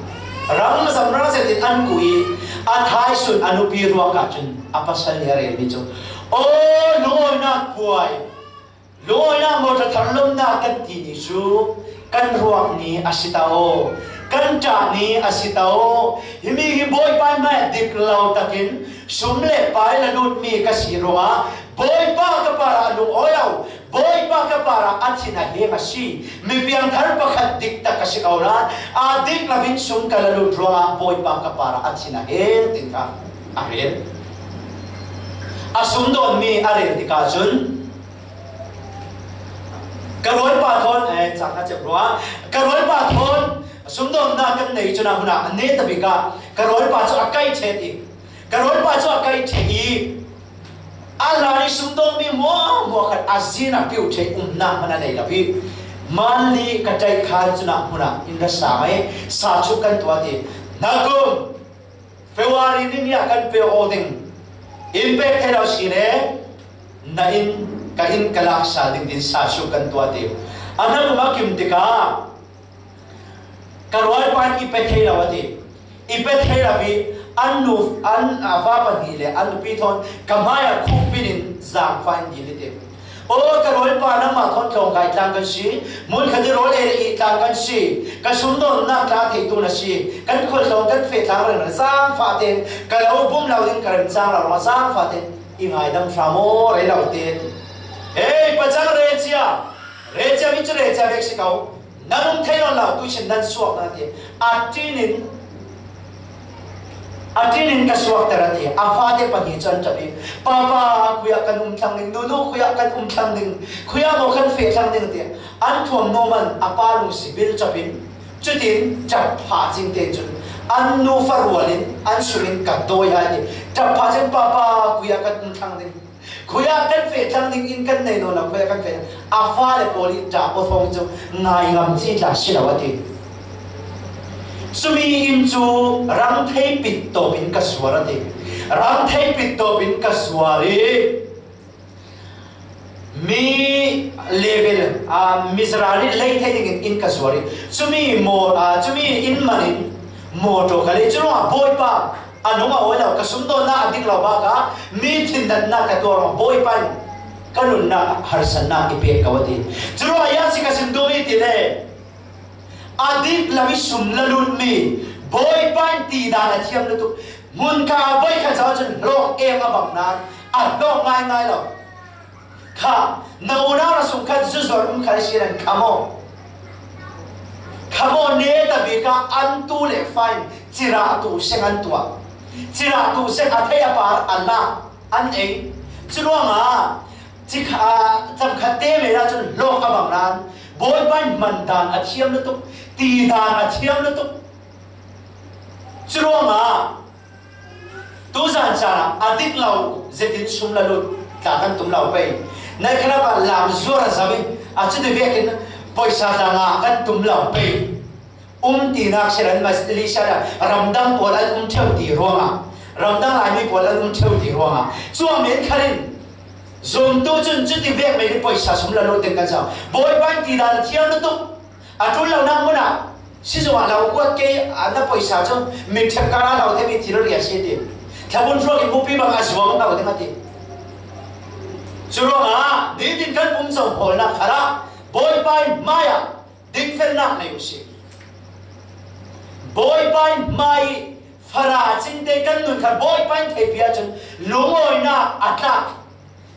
ram zam rang zetin an kuh i a thaisun a nupi ruak ahcun a pasal nih a relmi cu, "Aw, lungawinak puai, lungawinak motor thar lawmnak kan ti ni cu kan ruak ni a si ta aw, kan ṭah ni a si ta aw. Himi hi Bawipa hmai dik lo takin sum le pai la lutmi ka si ruangah Bawipa ka parah a lungawi lo, Bawipa ka parah a thin a heng a si. Mi piangthar pakhat dik tak ka si ko nain a dik loin sum ka la lut ruangah Bawipa ka parah a thin a heng," tin kha a rel. A sum dawnmi a rel tikah cun, ka rualpa thawn, eh, cang a cep rua. Ka rualpa thawn sumdawnnak kan nei cun a hun ah a neta bik ah ka rualpa cu a kaih ṭheh i, ka rualpa cu a kaih ṭheh i, a hlan i sumdawnmi hmuahhmuah khat a zin a piu ṭheh umnak hmanh a nei lo i, Manli ka ṭaih khan cun a hmun ah in ra sa mai, sa chuk kan tuah i, hnakum February ni nih ah kan pe aw ding. In pek thei lo si le na inn, ka inn ka lak sal ding tin sa suk kan tuah ti. A hnakum a kim tikah ka rualpa in i pe thei lo a ti. I pe thei lo i an nu, an, a, fa pahnih le an nupi thawn ka hmai ah khuk pin in zaangfah in dil i ti. Aw ka rualpa, nangmah thawn tlawngkai tlang kan si, hmun khat i rawl ei i tlang kan si, ka sumdawnna tla theitu na si, kan khualtlawng kan feh tlang reng zangfah tein ka lo bum lo ding, ka remchang lo ruangah zangfah tein i ngaidam hram aw, rei lo tein. Hei, pacang rei cia, rei cia mi cu rei cia vek si ko. Nan um thei nawn lo, tuichun nan suak na ti. A ṭin in, a ṭin in ka suakter a ti. A fate pahnih cu an ṭap i, "Papa, khuiah kan um thlang ding, nunu, khuiah kan um thlang ding, khuiah maw kan feh thlang ding," ti. An thuam nuam an a pa lungsi bil ṭap in, cutin ṭap phah cing tein cun an nu fa rual in an sung in ka dawi hai ti. Ṭap phah cing, "Papa, khuiah kan um thlang ding." Khuiah kan feh thlang ding in kan nei nawn lo, khuiah kan feh. A fale pawl i ṭah aw thawng cu ngai ngam ci tla si lo a ti. Cumi in cu rang thei pit tawp in ka zuar a ti. Rang thei pit tawp in ka zuar i mi level, aa, mi zarari lei thei ding in, in ka zuar i cumi maw, aa, cumi in man in mawṭaw ka lei. Cu ruangah Bawipa, a nung a awi lo, ka sumdawnnak a dik lo bak ah mi thindatnak ka tuar ruang Bawipa in ka nunnak harsatnak i pek ko a ti. Curuangah a si ka sim duhmi ti le, a dik lo i sum la lutmi Bawipa in tidan a thiam lutuk, hmunkha a voi kha caah cun hlawk eng a bang nain a hlawk ngaingai lo. Kha, na unau na sung khan zuzor um kha si nan kha maw? Kha maw, neta bik ah an tu le fa in cirah tu seng an tuah. Cirah tu seng a thei a par a lak an ei. Curuangah, cikha, camkhat te men ah cun hlawk a bang nain Bawipa in hman dan a thiam lutuk, ti dan a thiam lutuk. Curuangah, tuzan caan ah a dik lo zetin sum la lut tla kan tum lo pei. Nai khalap ah lam zuar a zam i a cuti vekin poisa tla ngah kan tum lo pei. Um tinak si lo, Malaysia ah ramdang pawl an um ṭheu ti ruangah, ramdang Laimi pawl an um ṭheu ti ruangah, cuang men khal in zumtu cun cuti vek men i poisa sum la lut ding kan si. Bawipa in tidan a thiam lutuk. A ṭul lonak hmun ah sizung ah lo kuat ke, a na poisa cu mitṭhep kar ah lo themi thil riah si ti. Thlabun hruak in bupi bang a zuang lo ding a ti. Curuangah nitin kan pum co hawlnak khal ah Bawipa in hmai ah dingfelnak nei u sih. Bawipa in hmai i fara cingte kan nun kha Bawipa in theihpi ahcun lungawinak a tlak.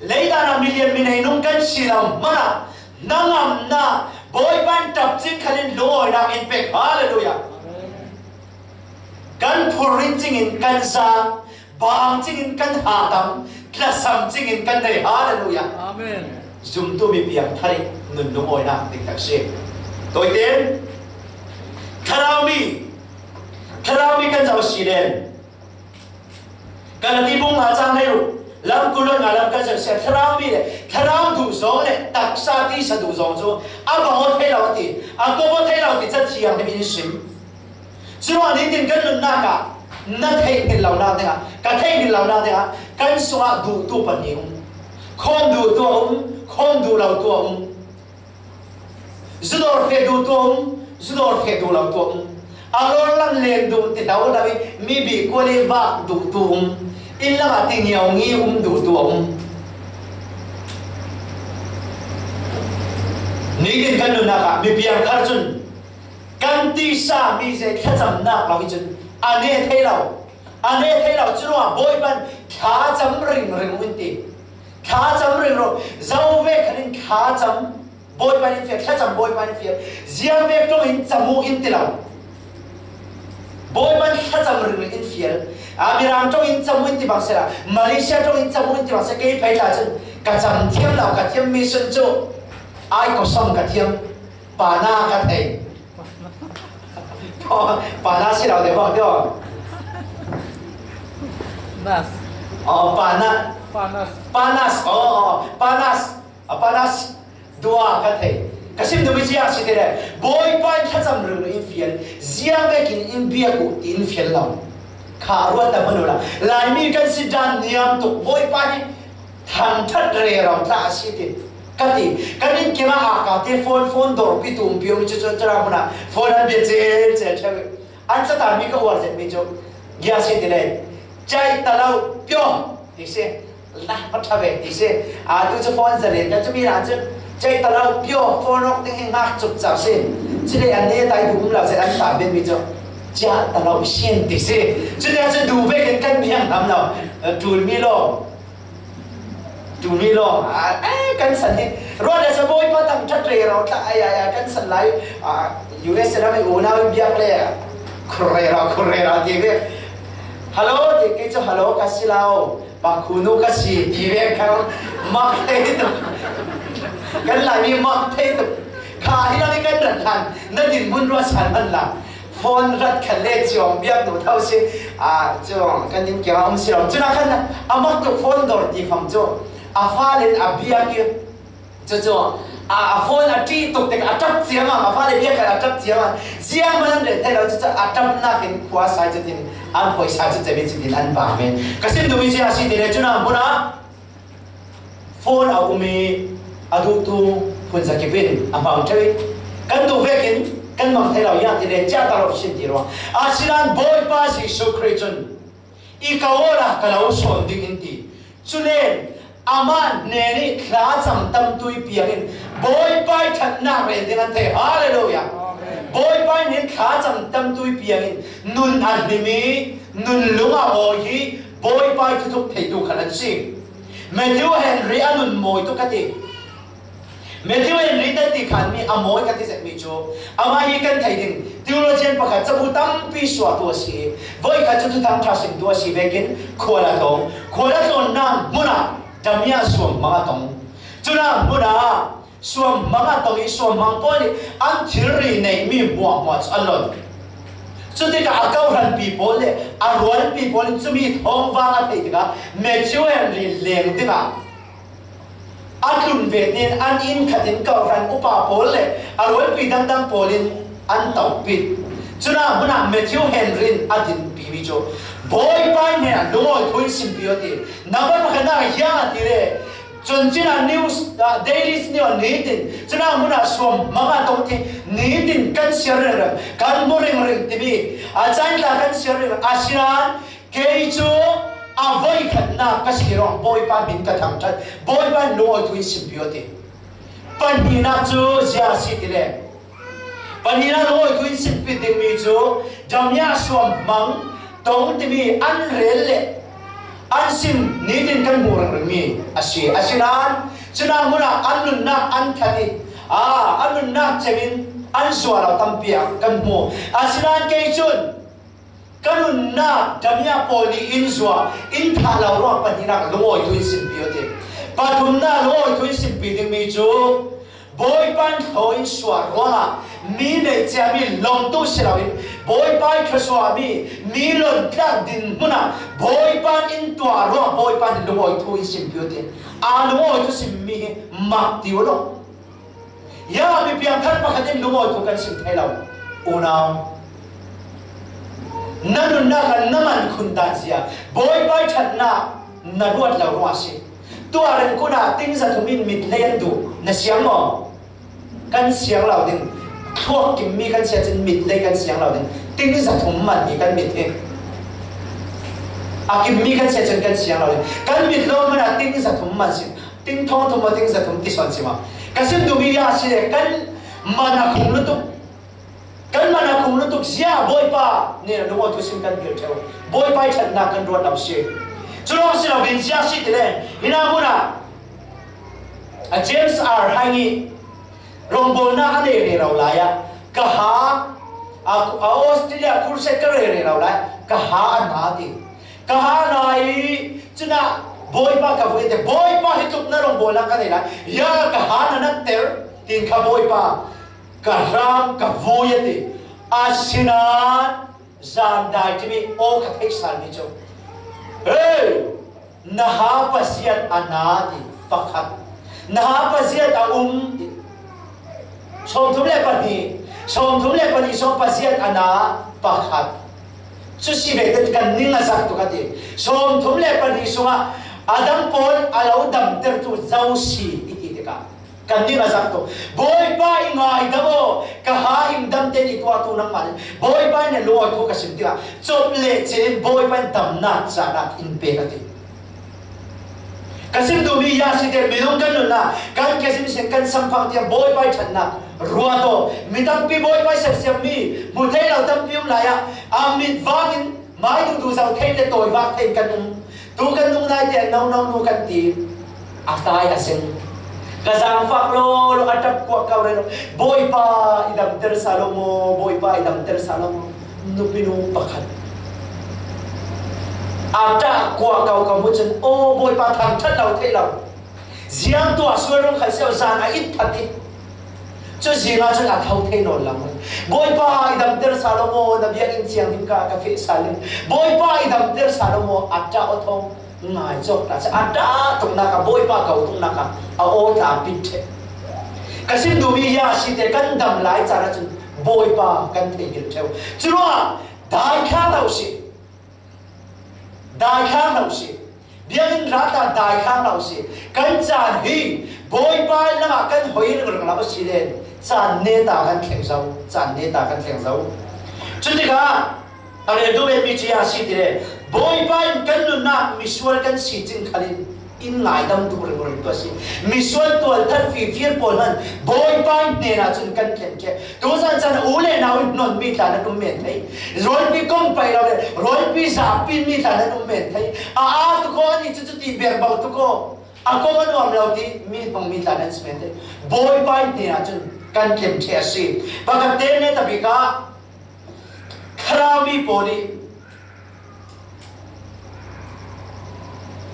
Leidan ah milian minei nung kan si lo hmanh ah hnangamnak Bawipa in ṭap cing khalin lungawinak in pek. Hallelujah! Kan phurrit cingin kan zaang, baang cingin kan hahdam, tlasam cingin kan nei. Hallelujah! Amen. Zumtu mi piangthar i nun lungawinak diktak si. Tawiten, thlarau mi, thlarau mi kan zoh si len. Galati bung nga cang hleiruk, lam kul le nga lam kan zoh si a, thlarau mi le thlarau duh zong le taksa tisa duh zong cu a bang aw thei lo a ti, a kop aw thei lo a ti, Cathiang nih in sim. Curuangah nitin kan nunnak ah na theih hnilh lonak dingah, ka theih hnilh lonak dingah kan sungah duhtu pahnih um, khawm duhtu a um, khawm duh lotu a um. Zudor feh duhtu a um, zudor feh duh lotu a um. A lawrlam len duh ti hlo lo i mi bik kual i vak duhtu um. Inn lam ah ti ngiau ngi um duhtu a um. Nitin kan nunnak ah mi piangthar cun kan tisa mi zei thlacamnak lo i cun a ne thei lo. A ne thei lo, curuangah Bawipa in thlacam ringring un ti. Thlacam ringring. Zo vek khan in thlacam Bawipa in fial, thlacam Bawipa in fial. Ziang vek ṭong in cam uh in ti lo. Bawipa in thlacam ringring in fial. A Mirang ṭong in cam uh in ti bang sehla, Malaysia ṭong in cam uh in ti bang sehla, kei phei tla cun ka cam thiam lo, ka thiam mi sun cu ai kosong ka thiam, pana ka thei. Pana si lo te bang te aw. Nas. Oh, pana. Panas. Panas. Oh, oh, panas. A panas dua ka thei. Ka sim duhmi ziang si te le, Bawipa in thlacam ringring in fial, ziang vekin in biak uh ti in fial lo. Kha ruat ta hmanh uhla, Laimi kan si dan niam tuk, Bawipa hi thangṭhat rero tla a si ti ka ti. Kan inn kiangah aa ka te phone, phone dawr pi tumpi um cu, cu, cu hmun ah phone an bia cel, cel ṭheu. An catanmi ka uar zetmi cu, bia si ti le, cai ta lo, pio, ti si. Lah, ka ṭha ve ti si. A, tu chu phone za le, ka chu mi la chu, chei ta lo, pio, phone awk ding hi ngak chup chap si. Chu le an ne tai du um lo se, an ta ben mi chu. Chia ta lo, shin ti si. Chu le chu du ve kan kan biang lam lo. Tul mi lo. Tul mi lo. A, eh, kan san hi. Ruat le sa boi pa tam ṭhat re ro tla, ai, ai, ai, kan san lai. A, U S A la mi u na biak le. Khurera, khurera ti ve. Hello, ti ke chu hello ka si lau. Pakhunu ka si ti ve kha mak thei tuk. Kan Laimi mak thei tuk. Kha hi la ni kan rat han. Na dinmun ruat san man la. Phone rat khat le chiawng biak tu thau si. A, chiawng kan din kia um si lo. Chu na khan a mak tuk phone dor ti fam chu. A fa len a biak i. Chu chu, a, a phone a ṭi tuk tek a ṭap chiam a, a fa le biak khat a ṭap chiam a. Ziang man an rel thei lo chu chu a ṭap nakin khua sai chu tin an poi sai chu chu mi chu tin an bang me. Ka sim duh mi chu a si ti le chu na hmun a phone a um i a duhtu hun za kip in a hmang ṭheu i. Kan duh vekin kan mang thei lo ia ti le chia ta lo sin ti ruang. A sinan Bawipa Jesuh Khrih chun I ka awla ka lo sawn ding in ti. Chulen, amah hnen i thlacam tamtui piangin, Bawipa i ṭhatnak rel ding an thei. Halleluiah. Bawipa i hnen thlacam tamtui piangin, nun a hlim i, nun lung a awi hi, Bawipa i thuthuk theitu khat an si. Matthew Henry a nun mawi tuk ka ti. Matthew Henry te ti khan mi a mawi ka ti zet mi chu, amah hi kan thei ding theologian pakhat, cabu tampi suahtu a si. Voi khat chu Thuthang Ṭha simtu a si vekin khual a tong. Khual a tlawnna hmunah damia suam hmang a tong. Cuna hmunah suam hmang a tong i suam hmang pawl i an thilri neih mi hmuahhmuah chu a lon. Cutikah a kohranpi pawl le a rualpi pawl in cumi thawngvang a theih tikah Matthew Henry leng dingah a tlun ve tiin an inn khatin kohran upa pawl le a rualpi dangdang pawlin an topit. Cuna hmunah Matthew Henry in a dinpi mi cu, Bawipa hnenah lungawi thu in simpi aw ti. Nambat pakhatnak hiang a ti le, cun cina news, ah, daily news nitin, cuna hmunah suam hmang a tong ti nitin kan siar ringring, kan hmu ringring timi a cain tla kan siar ringring. Asinan kei cu a voikhatnak ka si ruang Bawipa hmin ka thangṭhat, Bawipa in lungawi thu in simpi aw ti. Pahnihnak cu zia a si ti le, pahnihnak lungawi thu in simpi dingmi cu damia suam hmang tong timi an rel le an sim nitin kan hmuh ringringmi a si. Asinan cuna hmunah an nunnak an that i, a, an nunnak cemin an zuah lo tampi ah kan hmu. Asinan kei cun ka nunnak damia pawl nih in zuah in thah lo ruang pahnihnak lungawi thu in simpi aw ti. Pathumnak lungawi thu in simpi dingmi cu Bawipa in thlaw in suah ruangah mi neih ciami lawmtu si loin Bawipa i thluasuahmi mi lontlak dinhmun ah Bawipa in tuah ruang Bawipa in lungawi thu in simpi aw ti. A lungawi thu simmi hi mak ti uh law. Ya, mi piangthar pakhat in lungawi thu kan sim thei lo. Unau, na nunnak ah na man khun dan zia, Bawipa i ṭhatnak na ruat lo ruang a si. Tuah rengkun ah ting zathum in mitlei an duh, na siang maw? Kan siang lo ding. Thluak kimmi kan si ahcun mitlei kan siang lo ding. Ting zathum man hi kan mit hi. A kimmi kan si ahcun kan siang lo ding. Kan mit lo hmanh ah ting zathum man si. Ting thawngthum maw, ting zathum ti sawn si maw? Ka sim duhmi ah a si le, kan man a khung lutuk, kan man a khung lutuk zia Bawipa nih lungawi thu sim kan hngilh ṭheu. Bawipa i ṭhatnak kan ruat lo si. Cu lawng si lo in zia si ti le, hi na hmun ah a James R Hang i rawngbawlnak a nei rero lai ah ka ha, a, a Australia crusade ka rero lai, ka ha a na ti. Ka ha na i cunah Bawipa ka vui te, Bawipa hi tluk na rawngbawlnak ka nei lai, ya ka ha na na ter, tin kha Bawipa ka hram ka vui a ti. Asinan zan dai timi aw ka theih sal mi cu, hey, na ha paziat a na ti pakhat, na ha paziat a um ti. Sawmthum le pahnih, sawmthum le pahnih sawm paziat a na pakhat. Cu si ve kan ning a zak tuk a ti. Sawmthum le pahnih sungah a dang pawl a lo damtertu zo si i ti tikah kan ning a zak tuk. Bawipa i ngaidam aw, ka ha hing dam tein i tuahtu nangmah nih. Bawipa in lungawi thu ka sim tikah cop le cil in Bawipa in damnak cahnak in pek a ti. Ka sim duhmi hi a si te, minung kan nunna kan ke sim sin kan sam phang tiang Bawipa i ṭhatna ruat aw. Mi tampi Bawipa i sersiam mi hmu thei lo tampi um lai ah, a mit vangin mai duhduh zo thei le tawi vak thei kan um. Tu kan nung nai te, no no nu kan ti. A tai a seng. Ka zangfak lo lo, a ṭap kuah kau reng lo. Bawipa, i damter sa lo maw, Bawipa, i damter sa lo maw. Nupinu pakhat a ṭah kuah kau ka hmu cun, aw Bawipa, thangṭhat lo thei lo. Ziang tuah sual rung khat si lo, zan a it phat i. Cu zingah cun a tho thei nawn lo. Bawipa, i damter sa lo maw, na biakinn thianghlim ka, ka feh sal in. Bawipa, i damter sa lo maw, a ṭah aw thawng ngai cawk ta. A ṭah tuknak ah, Bawipa ko tuknak ah a aw tla pit ṭheh. Ka sim duhmi hi a si te, kan dam lai caan ahcun Bawipa kan theihngilh ṭheu. Curuangah dai thlang lo si. Dai thlang lo si. Biakinn rat ah dai thlang lo si. Kan caan hi Bawipa in nangah kan hoi ringring lo a si len caan neta kan thleng zo. Caan neta kan thleng zo. Cutikah a rel duh mi cu a si ti le, Bawipa in kan nunnak misual kan si cing khalin in ngaidam duh ringring tu a si. Misual tualthat fifir pawl hman Bawipa in hnenah cun kan thlen ṭheh. Tuzan caan u le nau in hnonmi tla nan um men thei. Rualpi kom paih lo le rualpi zapi mi tla nan um men thei. A aa tu ko, ani cucu ti ber bang tu ko. A kom a nuam lo ti mi hmang mi tla nan si men thei. Bawipa in hnenah cun kan thlen ṭheh a si. Pakhat te ne tabik ah Thlarau mi pawl i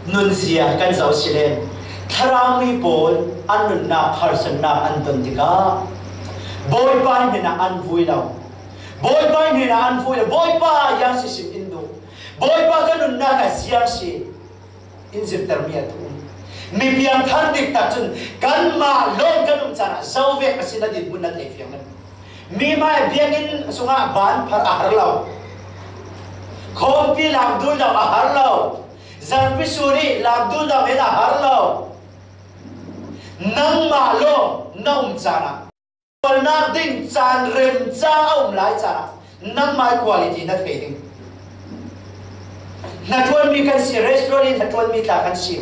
nunzia kan zoh si len, Thlarau mi pawl an nunnak harsatnak an ton tikah Bawipa hnenah an vui lo. Bawipa hnenah an vui lo. Bawipa, ziang si sim in duh. Bawipa, ka nunnak ah ziang si in zirtermi a tum. Mi piangthar diktak cun kanmah lawng kan um caan ah zo vek a si, na dinhmun na thei fiang lo. Mi hmai biakinn sungah ban phar a har lo. Khawmpi lam dul lo a har lo. Zarhpi sun i lam dul lo men a har lo. Nangmah lawng na um caan ah tualnak ding caan remcang a um lai caan ah nangmah quality na thei ding. Hnaṭuanmi kan si, restaurant in hnaṭuanmi tla kan si.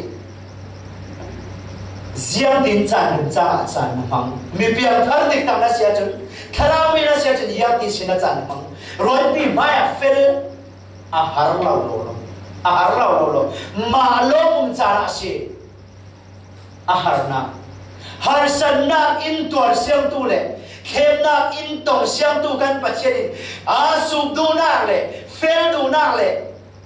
Ziangtin caan remcang ah caan na hmang? Mi piangthar diktak na si ahcun, thlarau mi na si ahcun, ziangtin si na caan na hmang? Rualpi hmai ah fel a har lo lo lo. A har lo lo lo. Mah lawng um caan ah si. A harnak, harsatnak in tuar siangtu le thlemnak in tong siangtu kan Pathian in aa suk duhnak le fel duhnak le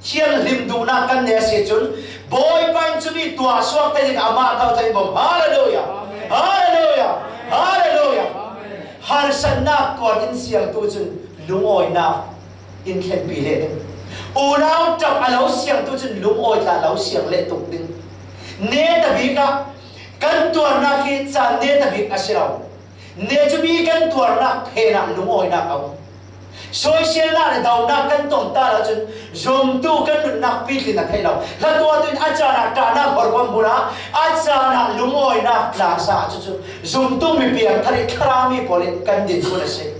thianghlim duhnak kan nei a si cun, Bawipa in cumi tuah suak te ding amah thotho in bawm. Hallelujah! Hallelujah! Hallelujah! Harsatnak tuar in siangtu cun lungawinak in thlenpi leh ding. Unau ṭap a lo siangtu cun lungawi tla lo siang leh tuk ding. Netabik ah kan tuarnak hi caan netabik a si lo. Ne cumi kan tuarnak phen ah lungawinak a um. Soiselnak le donak kan tong ta lo cun zumtu kan nunnak pitlin a theih lo. Hla tuahtu in a caan ah ṭahnak horkuam hmun ah a caan ah lungawinak tla sa ah cucu zumtu mi piangthar i thlarau mi pawl in kan dinhmun a si.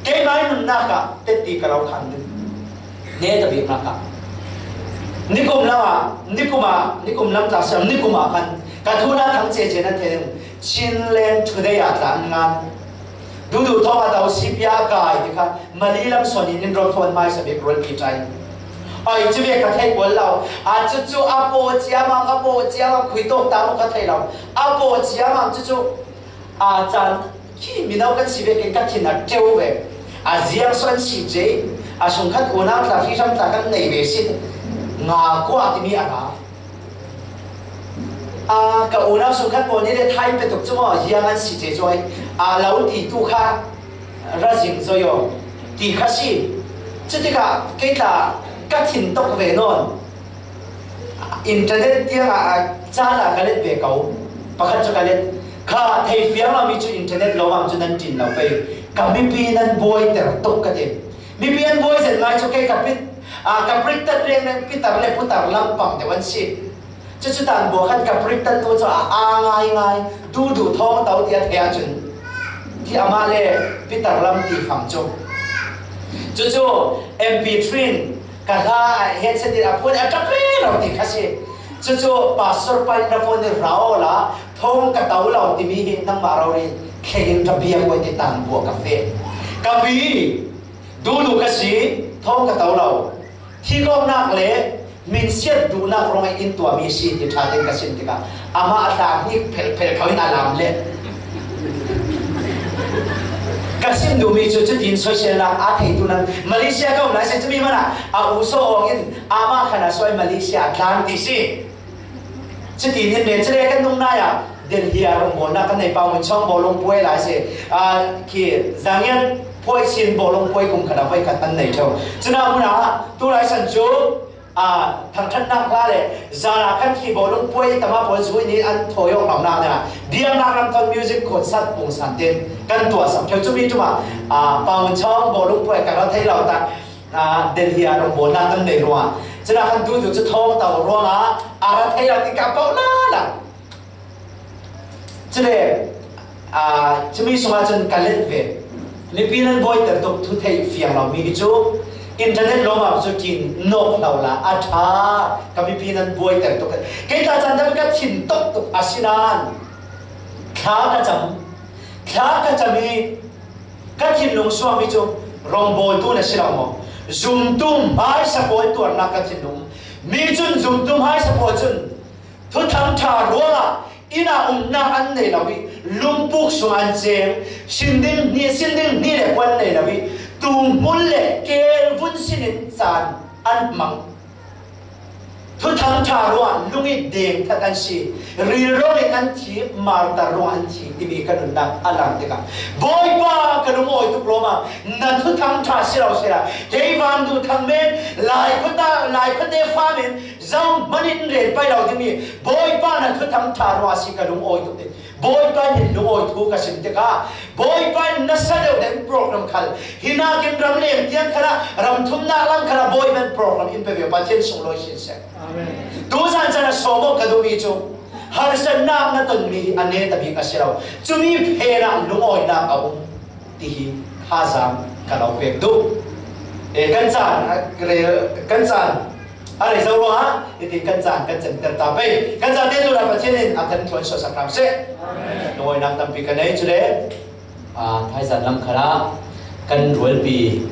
Keimah i nunnak ah tetti ka lo khang ding. Netabiknak ah nikum lam ah, nikum ah, nikum lam tla siam, nikum ah khan ka thuhla thang cece nan thei ding. Chinland Today ah tla an ngan. Duhduh thawng a to, C P R kai ti kha Mali lam sawn in in rawl fawn hmaisa bik rualpi ṭai. Ai, cu ve ka theih kual lo. A cucu a paw ciamam, a paw ciamam, khui tawk ta maw ka thei lo. A paw ciamam cucu a caan khi mino kan si vekin ka thin a ṭeu ve. A ziang sawn si ce, a sungkhat unau tla, hri hram tla kan nei ve si. Nga kua timi a ra. A, ka unau sungkhat pawl nih le thai pe tuk cu maw, ziang an si ce cuai. A lo ti tu kha ra zing zoi aw ti kha si. Cutikah kei tla ka thin tok ve nawn. Internet tiang ah, a caan ah ka let ve ko. Pakhat cu ka let. Kha thei fiang lo mi cu internet lawmam cu nan ṭin lo pei. Ka mipi nan buaiter tuk ka ti. Mipi an buai zet ngai cu kei ka pit, a, ka priktat reng reng pitar le putar lampang deuh an si. Cucu tan buah khat ka priktat tu cu a, a ngai ngai, duhduh thawng to tiah thei ahcun ti amah le pitar lam ti fang cu. Cucu M P three in ka hla ah headset in a phuan a ṭap rero ti kha si. Cucu pastor pa in na phone in ra awla, thawng ka to lo timi hi nangmah rori thlengin ka biak uai ti tangbuah ka feh. Ka pi, duhduh ka si, thawng ka to lo. Thikawknak le minsiat duhnak ruangah in tuahmi si ti ṭha tein ka sim tikah amah a tlak hnik phelhphelh kho in a lam le. Ka sim duhmi cu cutin social lak aa theitu nan Malaysia ka um lai si, cumi hmanah a u so awng in amah khan a suai Malaysia a tlan ti si. Cutin in le, cule kan nung nai ah Delhi ah rawngbawlnak kan nei pah, Mun Chawng bawlung puai lai si. Aa, khi Zangian phuai sin bawlung puai kum khat ah voikhat an nei ṭheu. Cuna hmun ah tu lai san cu, aa, thangṭhatnak hla le zan ah kan khi bawlung puai tama pawl zui nih an thawi awk lo nak nih ah biaknak lam ton music concert pungsan tein kan tuahsak ṭheu. Cumi ṭum ah, aa, Pa Mun Chawng bawlung puai ka ra thei lo tak, aa, Delhi ah rawngbawlnak kan nei ruangah cuna khan duhduh cu thawng to ruangah a ra thei lo ti ka poh lala. Cule, aa, cumi sungah cun ka let ve. Mipi nan buaiter tuk thu theih fiang lomi hi cu internet lawmam cu ṭin nawk lo la a ṭha. Ka mipi nan buaiter tuk. Kei tla caan dam ka thin toktuk a si nain thla ka cam. Thla ka cam i ka thinlung suakmi cu rawngbawltu na si lo maw? Zumtu hmaisa pawl tuarnak ka thinlung. Mi cun zumtu hmaisa pawl cun Thuthang ṭha ruangah inn ah umnak an nei lo i, lumpuk sung an ceng, sin ding hni, sin ding hni le kua an nei lo i, tuu hmul le keel vun sinin caan an hmang. Thuthang ṭha ruangah lung i deng that an si, rilrawng in an thi, martar ruangah an thi timi ka nunnak a lang tikah, Bawipa, ka lungawi tuk lawmam, na thuthang ṭha si lo sehla, kei van duh thang men, Lai khuata, Lai khuate fa men, zohman in rel pai lo dingmi Bawipa na thuthang ṭha ruah a si, ka lungawi tuk ding. Bawipa in hin lungawi thu ka sim tikah Bawipa in nasa deuh deuh program khal, hinakin ram leng tiang khalah, ram thumnak lam khalah Bawipa in program in pe ve, Pathian sunglawi sin seh. Amen. Tuzan can a sawm awk ka duhmi cu harsatnak na tonmi hi a neta bik a si lo. Cumi phenah lungawinak a um ti hi thazaang ka lo pek duh. E, kan caan a rel, kan caan a rei zo ruangah hitin kan caan kan center ta pei. Kan caan te tunah Pathian in a kan ṭuan suahsak hram seh. Amen. Lungawinak tampi ka nei, cule, aa, thaizan lam khalah kan rualpi